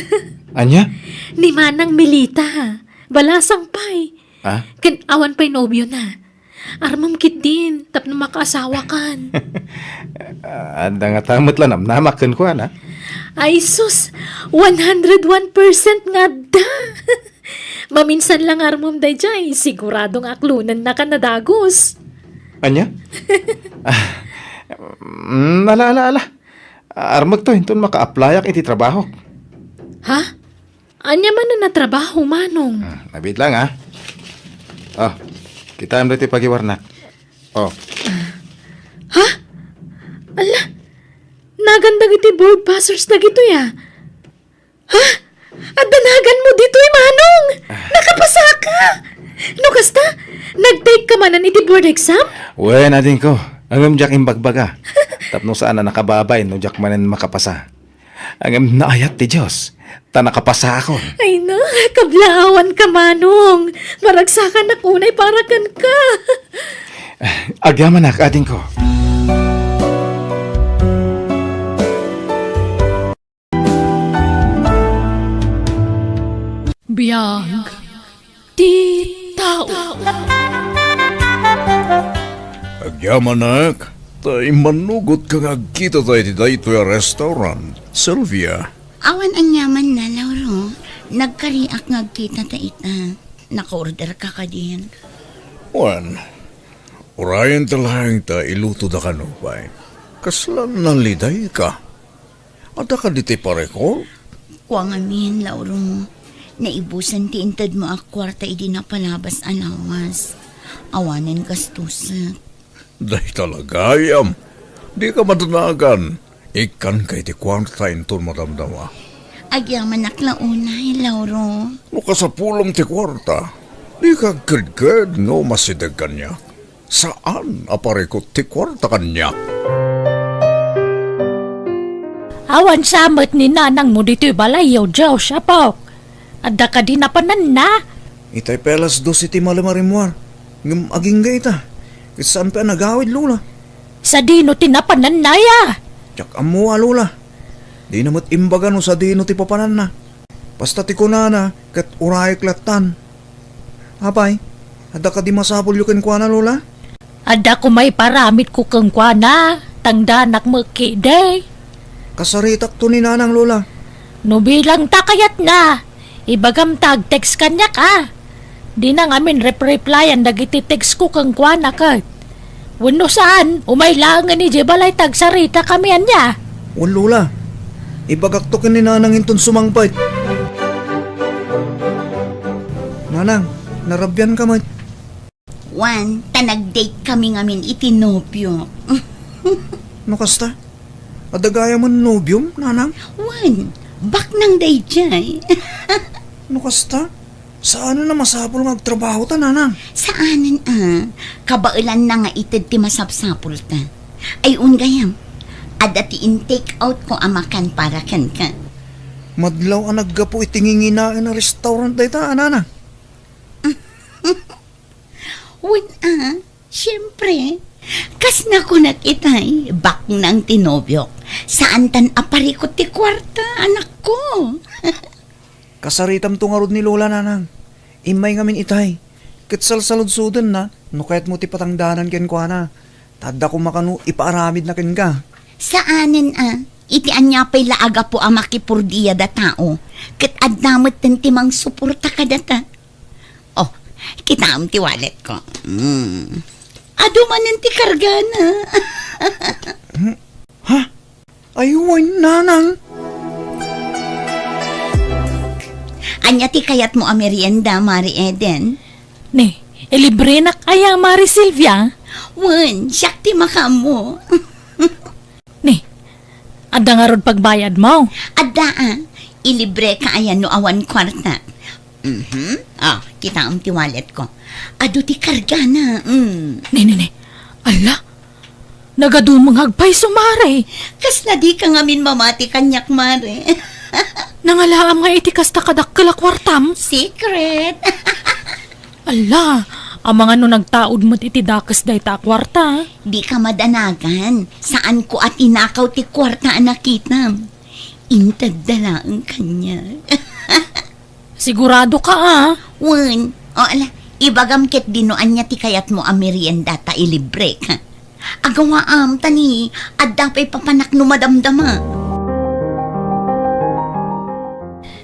Ania? Ni Manang Melita. Balasang pay. Ah? Ken awan pay nobiona. Armem ketdin tapno makaasawakan. Adda ngata met la namnamak kenkuana. Ay sus, one hundred one percent nga adda. Maminsan la nga armem daydiay, sigurado nga aklonennaka a dagus. Ania? Ah, mm, ala, ala, ala. Armekto inton maka-applyak iti trabahok. Ha? Ania manen a trabaho, Manong? Hmm, abit lang, ha? Oh, kitaem ditoy pagiwarnak. Oh. Ha? Ala, nagan dagiti board passers dagitoy, a. Ha? Adda naganmo ditoy, Manong? Ah. Nakapasaka! No kasta, nag-take ka manen iti board exam? Wen, adingko, ngem diak imbagbaga. Tapno saan a nakababay no diak manen makapasa. Ngem naayat ti Dios, ta nakapasakon. Ay na, kablaawan ka, Manong. Maragsakanak unay para kenka. Agyamanak, adingko. Biag ti tao. Agyamanak, ta immanugotka nga agkitata iti daytoy a restaurant, Sylvia. Awan aniamanna, Lauro. Nagkariak nga agkitata ita. Naka-order ka kadin? Wen, urayenta laeng ta ilutoda kano pay. Kasla nalidayka. Adda kadi ti parekor? Kua ngamin, Lauro. Naibusan ti intedmo a kuarta idi napalabas a lawas. Awanen gastusek. Dayta la gayam. Dika madanagan. Ikkanka iti kuarta inton madamdama. Agyamanak la unay, Lauro. No kasapulam ti kuarta, dika agkedked nga umasideg kaniak. Saan a parikut ti kuarta kaniak. Awan sa met ni nanangmo ditoy balayyo, Josh, apok. Adda kadi napananna? Itay pay alas dos iti malem a rimmuar, ngem agingga ita. Ket saan pay a nagawid, Lola. Sadino ti napananna, ya? Diak ammo a, Lola. Dina met imbaga no sadino ti papananna. Basta ti kunana, ket urayek lattan. Apay, adda kadi masapulyo kenkuana, Lola? Adda koma ipaaramidko kenkuana, tangdanak met ketdi. Kasaritakto ni Nanang, Lola. No bilang ta kayatna, ibagam ta ag-text kaniak, a. Dina ngamin rep-replyan dagiti textko kenkuana ket. Wenno saan, umay laengen idiay balay ta agsaritakami, ania? Wen, Lola. Ibagakto ken ni Nanang inton sumangpet. Nanang, narabianka met. Wen, ta nag-date kami ngamin iti nobio. No kasta, adda gayamen nobiom, Nanang? Wen, baknang daydiay. No kasta, saanen a masapul nga agtrabaho ta, Nanang? Saanen a, kabaelanna nga ited ti masapsapulta. Ay, un gayam, adda ti in-take outko a makan para kenka. Madlaw a naggapu iti nginginaen a restaurant dayta, a, Nanang? Wen a, siempre. Kas nakunak itay, baknang ti nobiok. Saantan a parikut ti kuarta, anakko. Kasaritamto ngarud ni Lola, Nanang. Immay ngamin itay. Ket salsaludsodenna no kayatmo ti patangdanan kenkuana. Ta adda koma kano ipaaramidna kenka. Saanen a, iti ania pay la a gapu a makipurdiada tao, ket adda metten ti mangsuporta kadata. Oh, kitaem ti walletko. Mm. Adu manen ti kargana. Hmm? Ha? Ay, wen, Nanang. Ania ti kayatmo a merienda, Mari Eden? Ni, ilibrenak aya, Mari Silvia? Wen, siak ti makaammo. Ni, adda ngarud pagbayadmo? Adda a. Ilibreka aya no awan kuarta? Mhm. Ah, kitaem ti walletko. Adu ti kargana. Mm. Ni, ni, ni. Ala, nagadumengag pay isu, Mari. Kasla dika ngamin mamati kaniak, Mari. Nangalaam nga iti kasta kadakkel a kuartam? Secret. Ala, amangan no nagtaud met iti dakes dayta a kuarta. Dika madanagan. Saanko a tinakaw ti kuarta a nakitam. Intedda laeng kaniak. Sigurado ka, a? Wen. O, ala, ibagam ketdi no ania ti kayatmo a merienda ta ilibrek. Agawaam, ta ni, adda pay papanak no madamdama.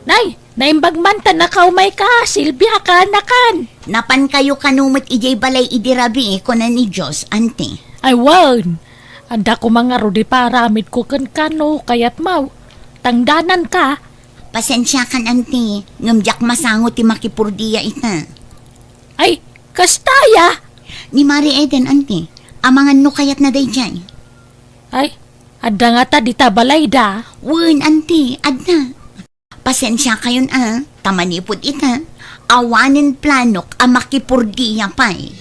Nay, Naimbag man ta nakaumayka, Silvia, kaanakan. Napankayo kano met idiay balay idi rabii, kuna ni Diyos, anti. Ay, wen. Adda koma ngarud ti paaramidko kenka no kayatmo. Tangdananka. Pasensiakan, anti, ngem diak masango ti makipurdia ita. Ay, kasta aya? Ni Mari Eden, anti, amangan no kayatna daydiay. Ay, adda ngata dita balayda? Wen, anti, adda. Pasensiakayon a, ta manipud ita, awanen planok a makipurdia pay.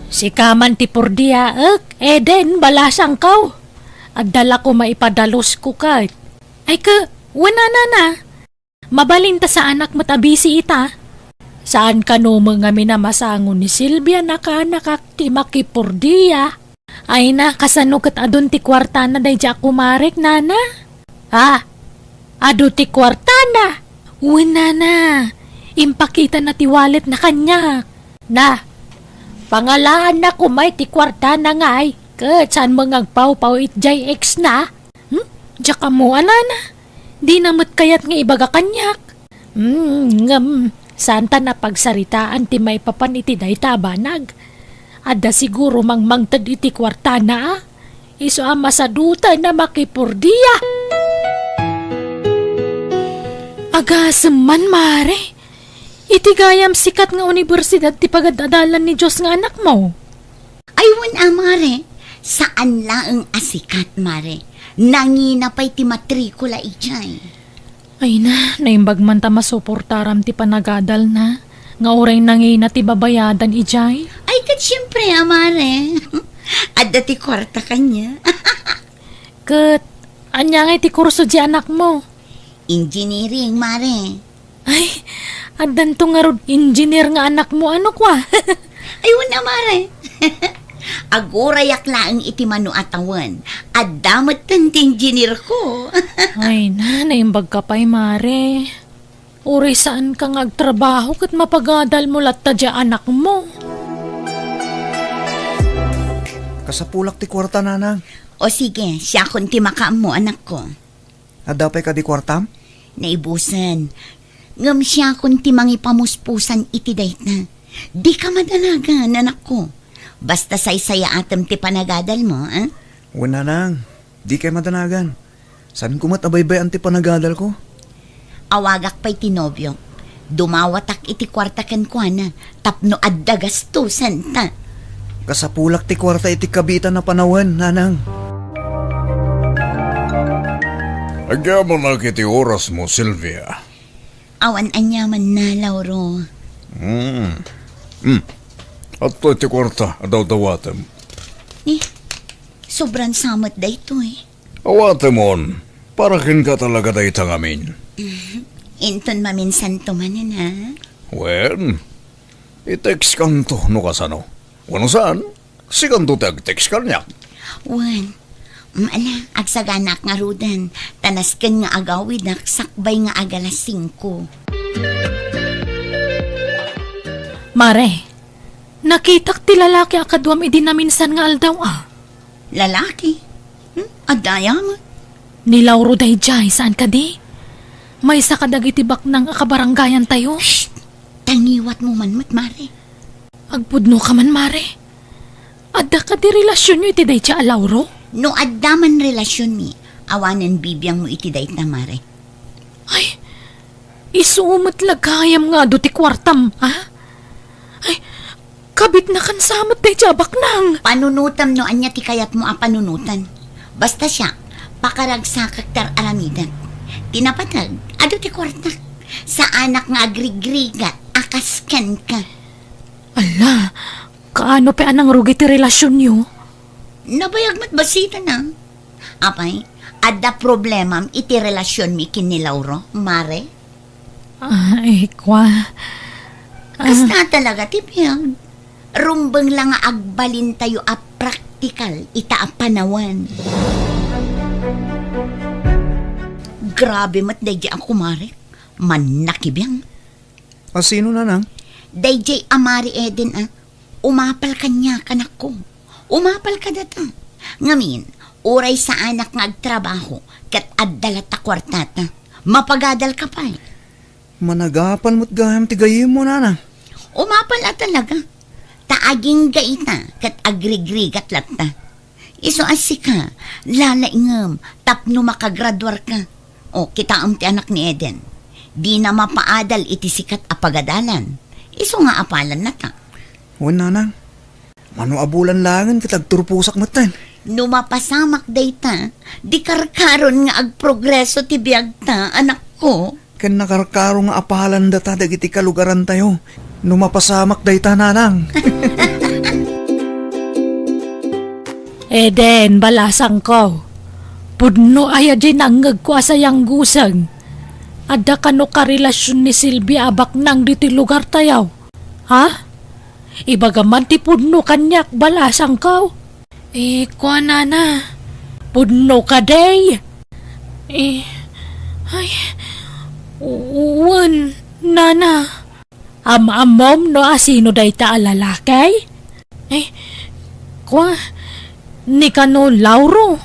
Sika man ti purdiaek, Eden, balasangko. Adda la koma ipadalusko ket. Ay ke, wen a, nana. Mabalin ta saanak met a bisi ita. Saan kano met ngamin a masango ni Silvia, nakaanakak ti makipurdia. Ay na, kasano ket adun ti kuartana daydiay a kumarek, nana? Ah, adu ti kuartana? Wen, nana, impakitana ti walletna kaniak. Na, pangalaanna koma iti kuartana ngay, ket saan met nga agpawpaw iti diay ex na? Hmm? Diak ammo, nana. Dina met kayat nga ibaga kaniak. Hmm, ngem, saan ta napagsaritaan ti maipapan iti dayta a banag. Adda siguro mangmangted iti kuartana, a? Isu a masadutan a makipurdia. Agasem man, Mare. Iti gayam sikat nga universidad ti pagad-adalan ni Diyos nga anakmo. Ay, wen a, Mare. Saan laeng a sikat, Mare. Nangina pay ti matrikula idiay. Ay na, naimbag man ta masuportaram ti panagadalna, nga uray nangina ti babayadan idiay. Ay, ket siempre a, Mare. Adda ti kuarta kaniak. Ket, ania ngay ti kurso diay anakmo? Engineering, Mare. Ay, addanto ngarud engineer nga anakmo, ano kua? Ay, wen a, Mare. Agurayak laeng iti mano a tawen. Adda metten ti engineer ko. Ay na, naimbag ka pay, Mare. Uray saan ka nga agtrabaho ket mapagadal mo latta diay anakmo. Kasapulak ti kuarta, nanang. O sige, siakon ti makaammo, anakko. Adda pay kadi kuartam? Naibusen. Ngem siakon ti mangipamuspusan iti dayta. Dika madanagan, anakko. Basta saysayaatem ti panagadalmo, a? Wen, nanang. Dikay madanagan. Saanko met a baybay-an ti panagadalko. Awagak pay ti nobiok. Dumawatak iti kuarta kenkuana tapno adda gastosenta. Kasapulak ti kuarta iti kabiitan a panawen, nanang. Agyamanak iti orasmo, Silvia. Awan aniamanna, Lauro. Hmm. Hmm. Adtoy ti kuarta a dawdawatem. Eh, sobran sa met daytoy. Awatemon, para kenka talaga dayta ngamin. Inton maminsanto manen, a? Wen, i-textkanto no kasano. Wenno saan, sikanto ti ag-text kaniak. Wen, mm, ala, agsaganak ngaruden, ta nasken nga agawidak sakbay nga agalas singko. Mare, nakitak ti lalaki a kaduam idi naminsan nga aldaw, a. Lalaki? Hmm? Adda aya met? Ni Lauro daydiay, saan kadi? Maysa kadagiti baknang a kabarangayantayo. Shh! Tangiwatmo man met, Mare. Agpudno ka man, Mare. Adda kadi relasionyo iti daydiay a Lauro? No adda man relasionmi, awanen bibiangmo iti dayta, Mare. Ay, isu met la gayam nga adu ti kuartam, a? Ay, kabitna kan sa met daydiay a baknang. Panunotem no ania ti kayatmo a panunoten. Basta siak, pakaragsakak ti ar-aramidek. Ti napateg, adu ti kuartak. Saanak nga agrigrigat a kas kenka. Ala, kaano pay a nangrugi ti relasionyo? Nabayag met bassit, a. Apay, adda problemam iti relasionmi ken ni Lauro, Mare? Ay, kua. Ah. Kasta talaga ti biag. Rumbeng la nga agbalintayo a praktikal ita a panawen. Grabe met daydiay a kumarek. Mannakibiang. A sino, nanang? Daydiay a Mari Eden, a. Umapal kaniak, anakko. Umapal kadata. Ngamin, uray saanak nga agtrabaho, ket adda latta kuartata. Mapagadal ka pay. Managapal met gayam ti gayyemmo, Nana. Umapal a talaga. Ta agingga ita ket agrigrigat latta. Isu a sika, lalaingem tapno makagraduarka. O, kitaem ti anak ni Eden. Dina mapaadal iti sikat a pagadalan. Isu nga apalannata. Wen, Nanang. Mano a bulan laengen ket agturposak metten. No mapasamak dayta, di karkaron nga agprogreso ti biagta, anakko. Ken nakarkaro nga apalandata dagiti kalugarantayo no mapasamak dayta, Nanang. Eden, balasangko. Pudno aya diay nangngegko a sayangguseng. Adda kano karelasion ni Silvia a baknang ditoy lugartayo? Ha? Ibagam man ti pudno kaniak, balasangko. Eh, kuan, Nana. Pudno kadi? Eh, ay, u-, wen, Nana. Am-ammom no asino dayta a lalaki? Eh, kua, ni kano Lauro?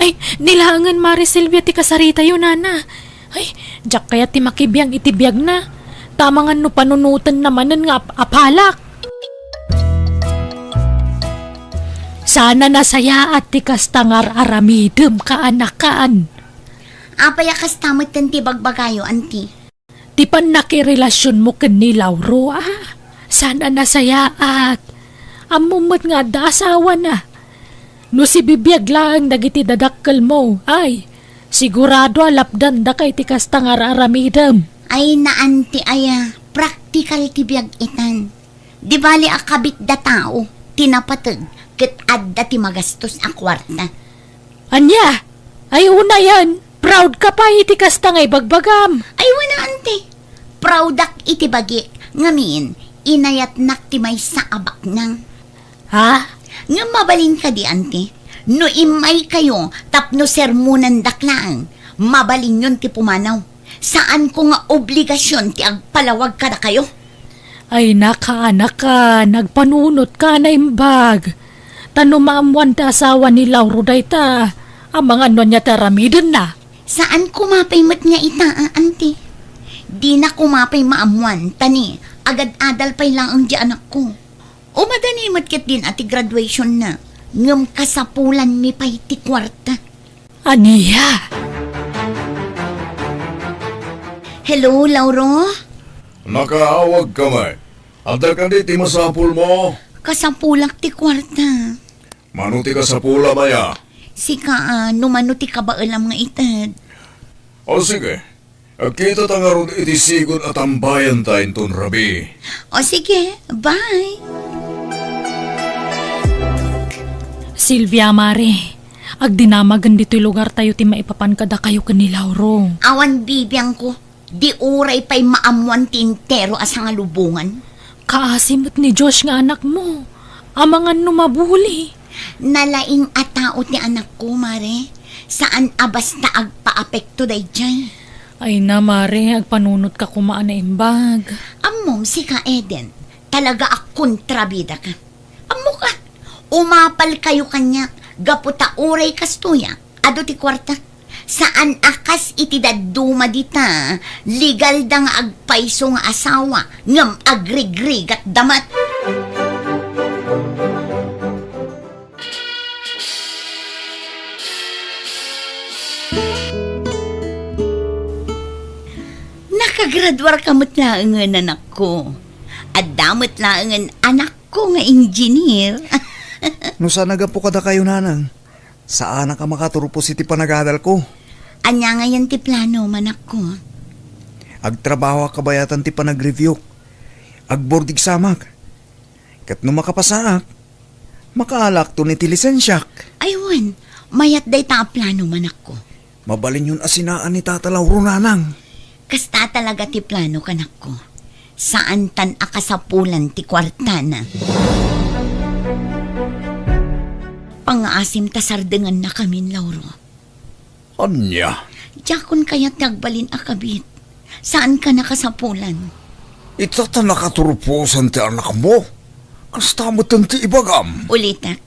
Ay, ni laengen Mare Silvia ti kasaritayo, Nana. Ay, diak kayat ti makibiang iti biagna. Ta amangan no panunotenna manen nga ap-, apalak. Saan a nasayaat ti kasta nga ar-aramidem, kaanakan. Apay a kasta metten ti bagbagayo, anti? Ti pannakirelasionmo ken ni Lauro, a, saan a nasayaat. Ammom met nga adda asawana. No sibibiag laeng dagiti dadakkelmo, ay, sigurado a lapdandaka iti kasta nga ar-aramidem. Ay, naanti aya, praktikal ti biag itan. Di bali a kabitda tao ti napateg ket adda ti magastos a kuarta. Ania? Ay, unayen, proud ka pay iti kasta nga ibagbagam. Ay, wen a, anti. Proudak iti bagik, ngamin, inayatnak ti maysa a baknang. Ha? Ngem mabalin kadi, anti? No immaykayo tapno sermonandak laeng, mabalinyon ti pumanaw. Saanko nga obligasion ti agpalawag kadakayo. Ay, nakaanakan, agpanunotka a naimbag. Ta no maammoan ti asawa ni Lauro dayta, amangan no ania ti aramidenna. Saan koma pay met nga ita, a, anti. Dina koma pay maammoan, ta ni, agad-adal pay laeng di anakko. Umadani met ketdin a ti graduationna, ngem kasapulanmi pay ti kuarta. Ania? Hello, Lauro? Nakaawagka met. Adda kadi ti masapulmo? Kasapulak ti kuarta. Mano ti kasapulam aya? Sika, a, no mano ti kabaelam nga ited. O sige, agkitata ngarud iti sigud a tambayanta inton rabii. O sige, bye. Silvia, Mare, agdinamagen ditoy lugartayo ti maipapan kadakayo ken ni Lauro. Awan bibiangko. Di uray pay maammoan ti entero a sangalubongan. Kaasi met ni Josh nga anakmo. Amangan no mabuli. Nalaing a tao ti anakko, Mare. Saan a basta agpaapekto daydiay. Ay na, Mare, agpanunotka koma a naimbag. Ammom, sika, Eden, talaga a kontrabidaka. Ammoka, umapalkayo kaniak gapu ta uray kastoy a, adu ti kuarta. Saan a kas iti dadduma dita, legalda nga agpayso nga asawa, ngem agrigrigatda met. Nakagraduarka met laengen, anakko. Adda met laengen anakko nga engineer. No saan a gapu kadakayo, Nanang, saanak a makaturpos iti panagadalko. Ania ngayen ti plano, manakko? Agtrabahoak kabayatan ti panagreviewk. Agboard examak. Ket no makapasaak, makaalakton iti lisensiak. Ay wen, mayat dayta a plano, manakko. Mabalinyon a sinaan ni Tata Lauro, Nanang. Kasta talaga ti plano, kanakko. Saantan a kasapulan ti kuartana. Pangngaasim ta sardengannakamin, Lauro. Ania? Diakon kayat ti agbalin a kabit. Saankan a kasapulan. Ita ta nakaturposan ti anakmo. Kasta metten ti ibagam. Ulitek,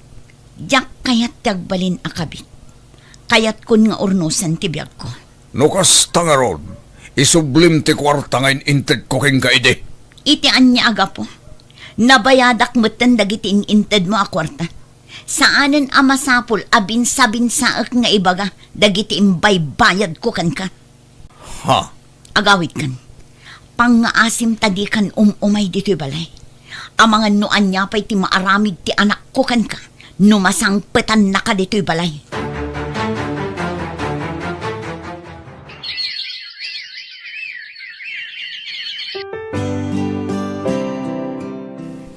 diak kayat ti agbalin a kabit. Kayatkon nga urnosan ti biagko. No kasta ngarud, isublim ti kuarta nga in-intedko kenka idi. Iti ania a gapu? Nabayadak metten dagiti in-intedmo a kuarta. Saanen a masapul a binsabinsaek nga ibaga dagiti imbaybayadko kenka. Ha? Agawidkan. Pangngaasim ta dikan um-umay ditoy balay. Amangan no ania pay ti maaramid ti anakko kenka no masangpetannaka ditoy balay.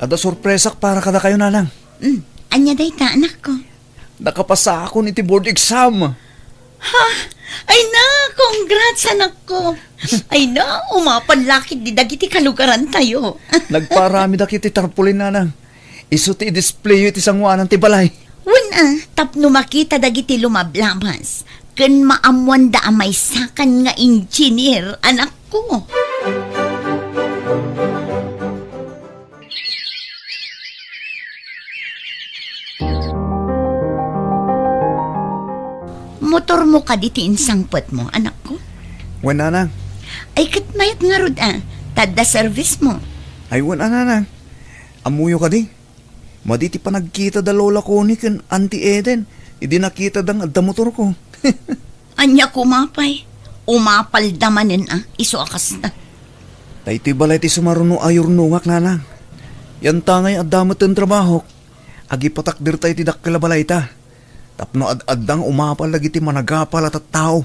Adda sorpresak para kadakayo, Nanang. Hmm, ania dayta, anakko? Nakapasakon iti board exam. Ha? Ay na, congrats, anakko. Ay na, umapal la ketdi dagiti kalugarantayo. Nagpaaramidak iti tarpaulin, Nanang. Isu ti i-displayo iti sangoanan ti balay. Wen a, tapno makita dagiti lumablabas, ken maammoanda a maysakan nga engineer, anakko. Motormo kadi ti insangpetmo, anakko? Wen, Nanang. Ay, ket mayat ngarud a, ta adda servismo. Ay, wen a, Nanang. Ammoyo kadi? Madi ti panagkita da Lola Connie ken Auntie Eden idi nakitada nga adda motorko. Ania koma pay? Umapalda manen a, isu a kasta. Daytoy balay ti sumaruno a yurnongak, Nanang. Yantangay adda met ti trabahok, agipatakderta iti dakkel a balayta. Tapno ad-adda nga umapal dagiti managapal a tattao.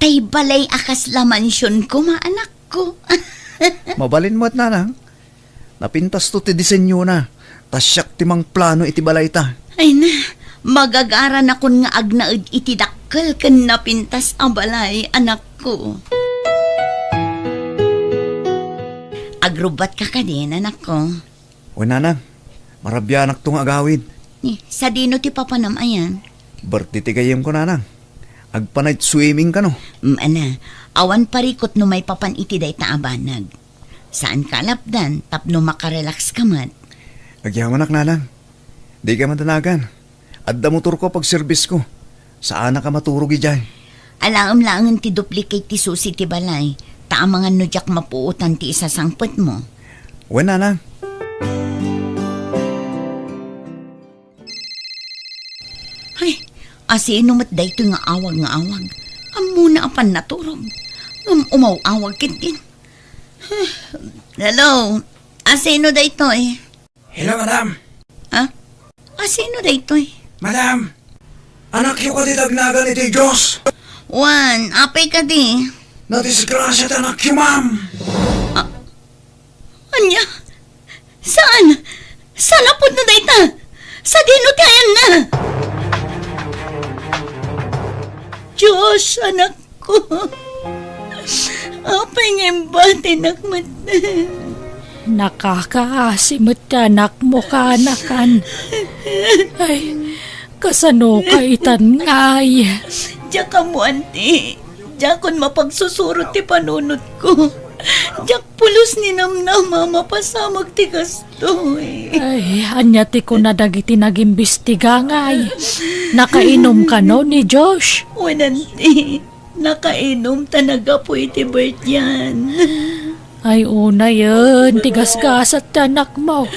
Tay balay a kasla mansion koma, anakko. Mabalin met, Nanang. Napintasto ti disenyona, ta siak ti mangplano iti balayta. Ay na, magagaranakon nga agnaed iti dakkel ken napintas a balay, anakko. Agrubbatka kadin, anakko? Wen, Nanang, marabianakto nga agawid. Ni, sadino ti papanam ayan? Birthday ti gayyemko, Nanang. Agpa-night swimming kano? Mm, ana, awan parikut no maipapan iti dayta a banag. Saanka a lapdan tapno makarelax ka met. Agyamanak, Nanang. Dika madanagan. Adda motorko a pagserbisko. Saanak a maturog idiay. Alaem laengen ti duplicate ti susi ti balay, ta amangan no diak mapuotan ti isasangpetmo. Wen, Nanang. Ay, asino met daytoy nga awag nga awag? Ammona a pannaturog. Ngem umaw-awag ketdin. Hello? Asino daytoy? Hello, madam. Ah? Asino daytoy? Madam, anakyo kadi dagnagan iti Dios? Wen, apay kadi? Nadisgrasia ti anakyo, ma'am. Ah, ania? Saan? Saan a pudno dayta? Sadino ti ayanna? Dios, anakko. Apay nga imbatinak met? Nakakaasi met ti anakmo, kaanakan. Ay, kasano ka itan ngay? Diak ammo, anti. Diakon mapagsusurot ti panunotko. Diak pulos ni namnama a mapasamak ti kastoy. Ay, ania ti kuna dagiti nagimbestiga ngay? Nakainom kano ni Josh? Wen, anti. Nakainom ta naggapu iti birthday-an. Ay, unayen ti gasgasat ti anakmo.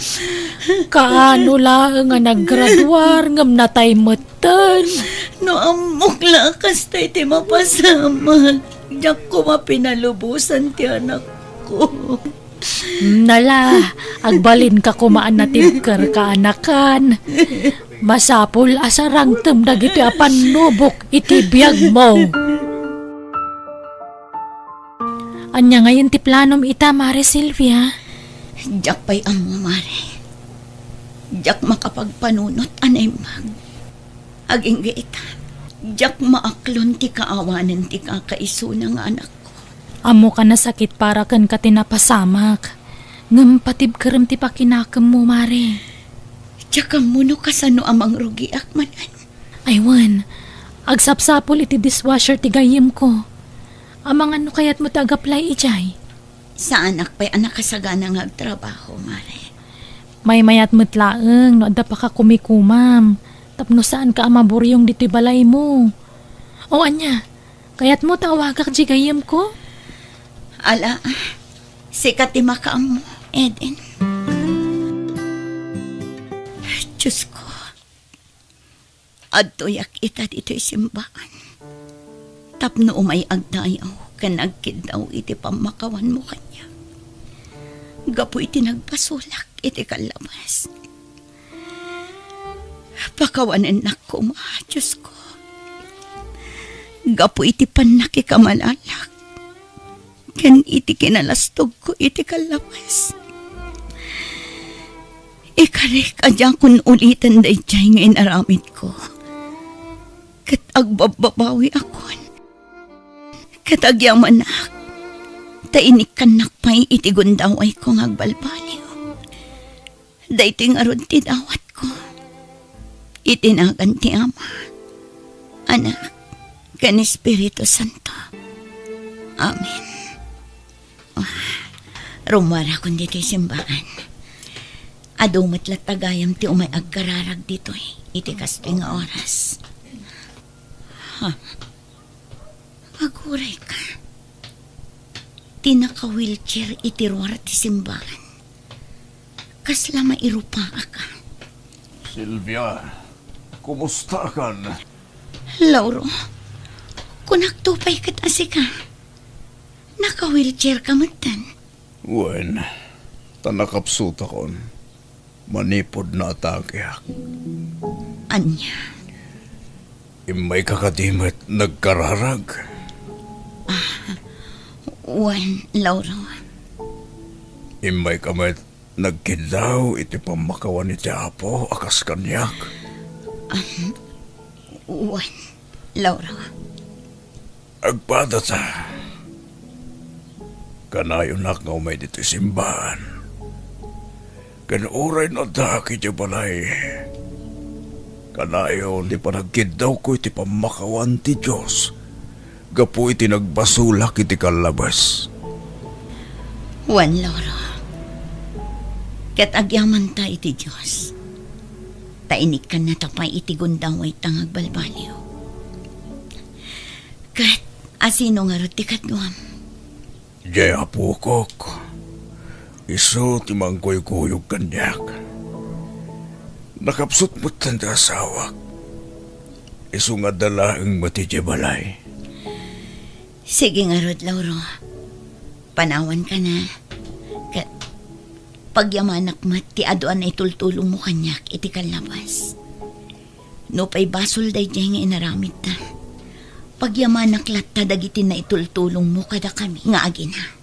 Kaano laeng a naggraduar ngem natay metten. No ammok la a kasta ti mapasamak, diak koma pinalubosan ti anakko. Nala, agbalinka koma a natibker, kaanakan. Masapul a sarangtem dagitoy a pannubok iti biagmo. Ania ngayen ti planom ita, Mare Silvia? Diak pay ammo, Mare. Diak makapagpanunot a naimbag. Agingga ita, diak maaklon ti kaawanen ti kakaisuna nga anakko. Ammok a nasakit para kenka ti napasamak, ngem patibkerem ti pakinakemmo, Mare. Diak ammo no kasano a mangrugiak manen. Ay wen, agsapsapul iti dishwasher ti gayyemko. Amangan no kayatmo ti agaplay idiay. Saanak pay a nakasagana nga agtrabaho, Mare. Maymayat met laeng no adda pakakumikumam, tapno saanka a maburiong ditoy balaymo. O ania, Kayatmo ta awagak diay gayyemko? Ala, sika ti makaammo, Eden. Diyos ko, adtoyak ita ditoy simbaan tapno umay agdayaw ken agkiddaw iti pammakawanmo kaniak. Gapu iti nagbasolak iti kallabas, pakawanennak koma, Diyos ko, gapu iti pannakikamalalak ken iti kinalastogko iti kallabas. Ikarik a diakon uliten daydiay nga inaramidko, ket agbabbabawiakon, ket agyamanak ta inikkannak pay iti gundawayko nga agbalbaliw. Daytoy ngarud ti dawatko iti nagan ti Ama, Anak, ken Espiritu Santo. Amen. Ah, rummuarakon ditoy simbaan. Adu met latta gayam ti umay agkararag ditoy iti kastoy nga oras. Ha? Agurayka. Ti naka-wheelchair iti ruar ti simbaan. Kasla mairupaak. Silvia, kumustakan? Lauro, kunakto pay ket a sika. Naka-wheelchair ka metten. Wen, ta nakapsutakon. Manipud naatakeak. Ania? Immayka kadi met nagkararag? Ah, wen, Lauro. Immayka met nagkiddaw iti pammakawan iti Apo a kas kaniak? Ah, wen, Lauro. Agpadata. Kanayonak nga umay ditoy simbaan. Ken uray no addaak idiay balay, kanayon ti panagkiddawko iti pammakawan ti Dios gapu iti nagbasolak iti kallabas. Wen, Lauro. Ket agyamanta iti Dios, ta inikkannata pay iti gundawayta nga agbalbaliw. Ket asino ngarud ti kaduam? Diay apokok. Isu ti mangkuykuyog kaniak. Nakapsut metten ti asawak. Isu nga adda laeng met idiay balay. Sige ngarud, Lauro. Panawanka na. Ket pagyamanak met ti adu a naitultulongmo kaniak iti kallabas. Nupay basol daydiay nga inaramidta, pagyamanak latta dagiti naitultulongmo kadakami nga agina.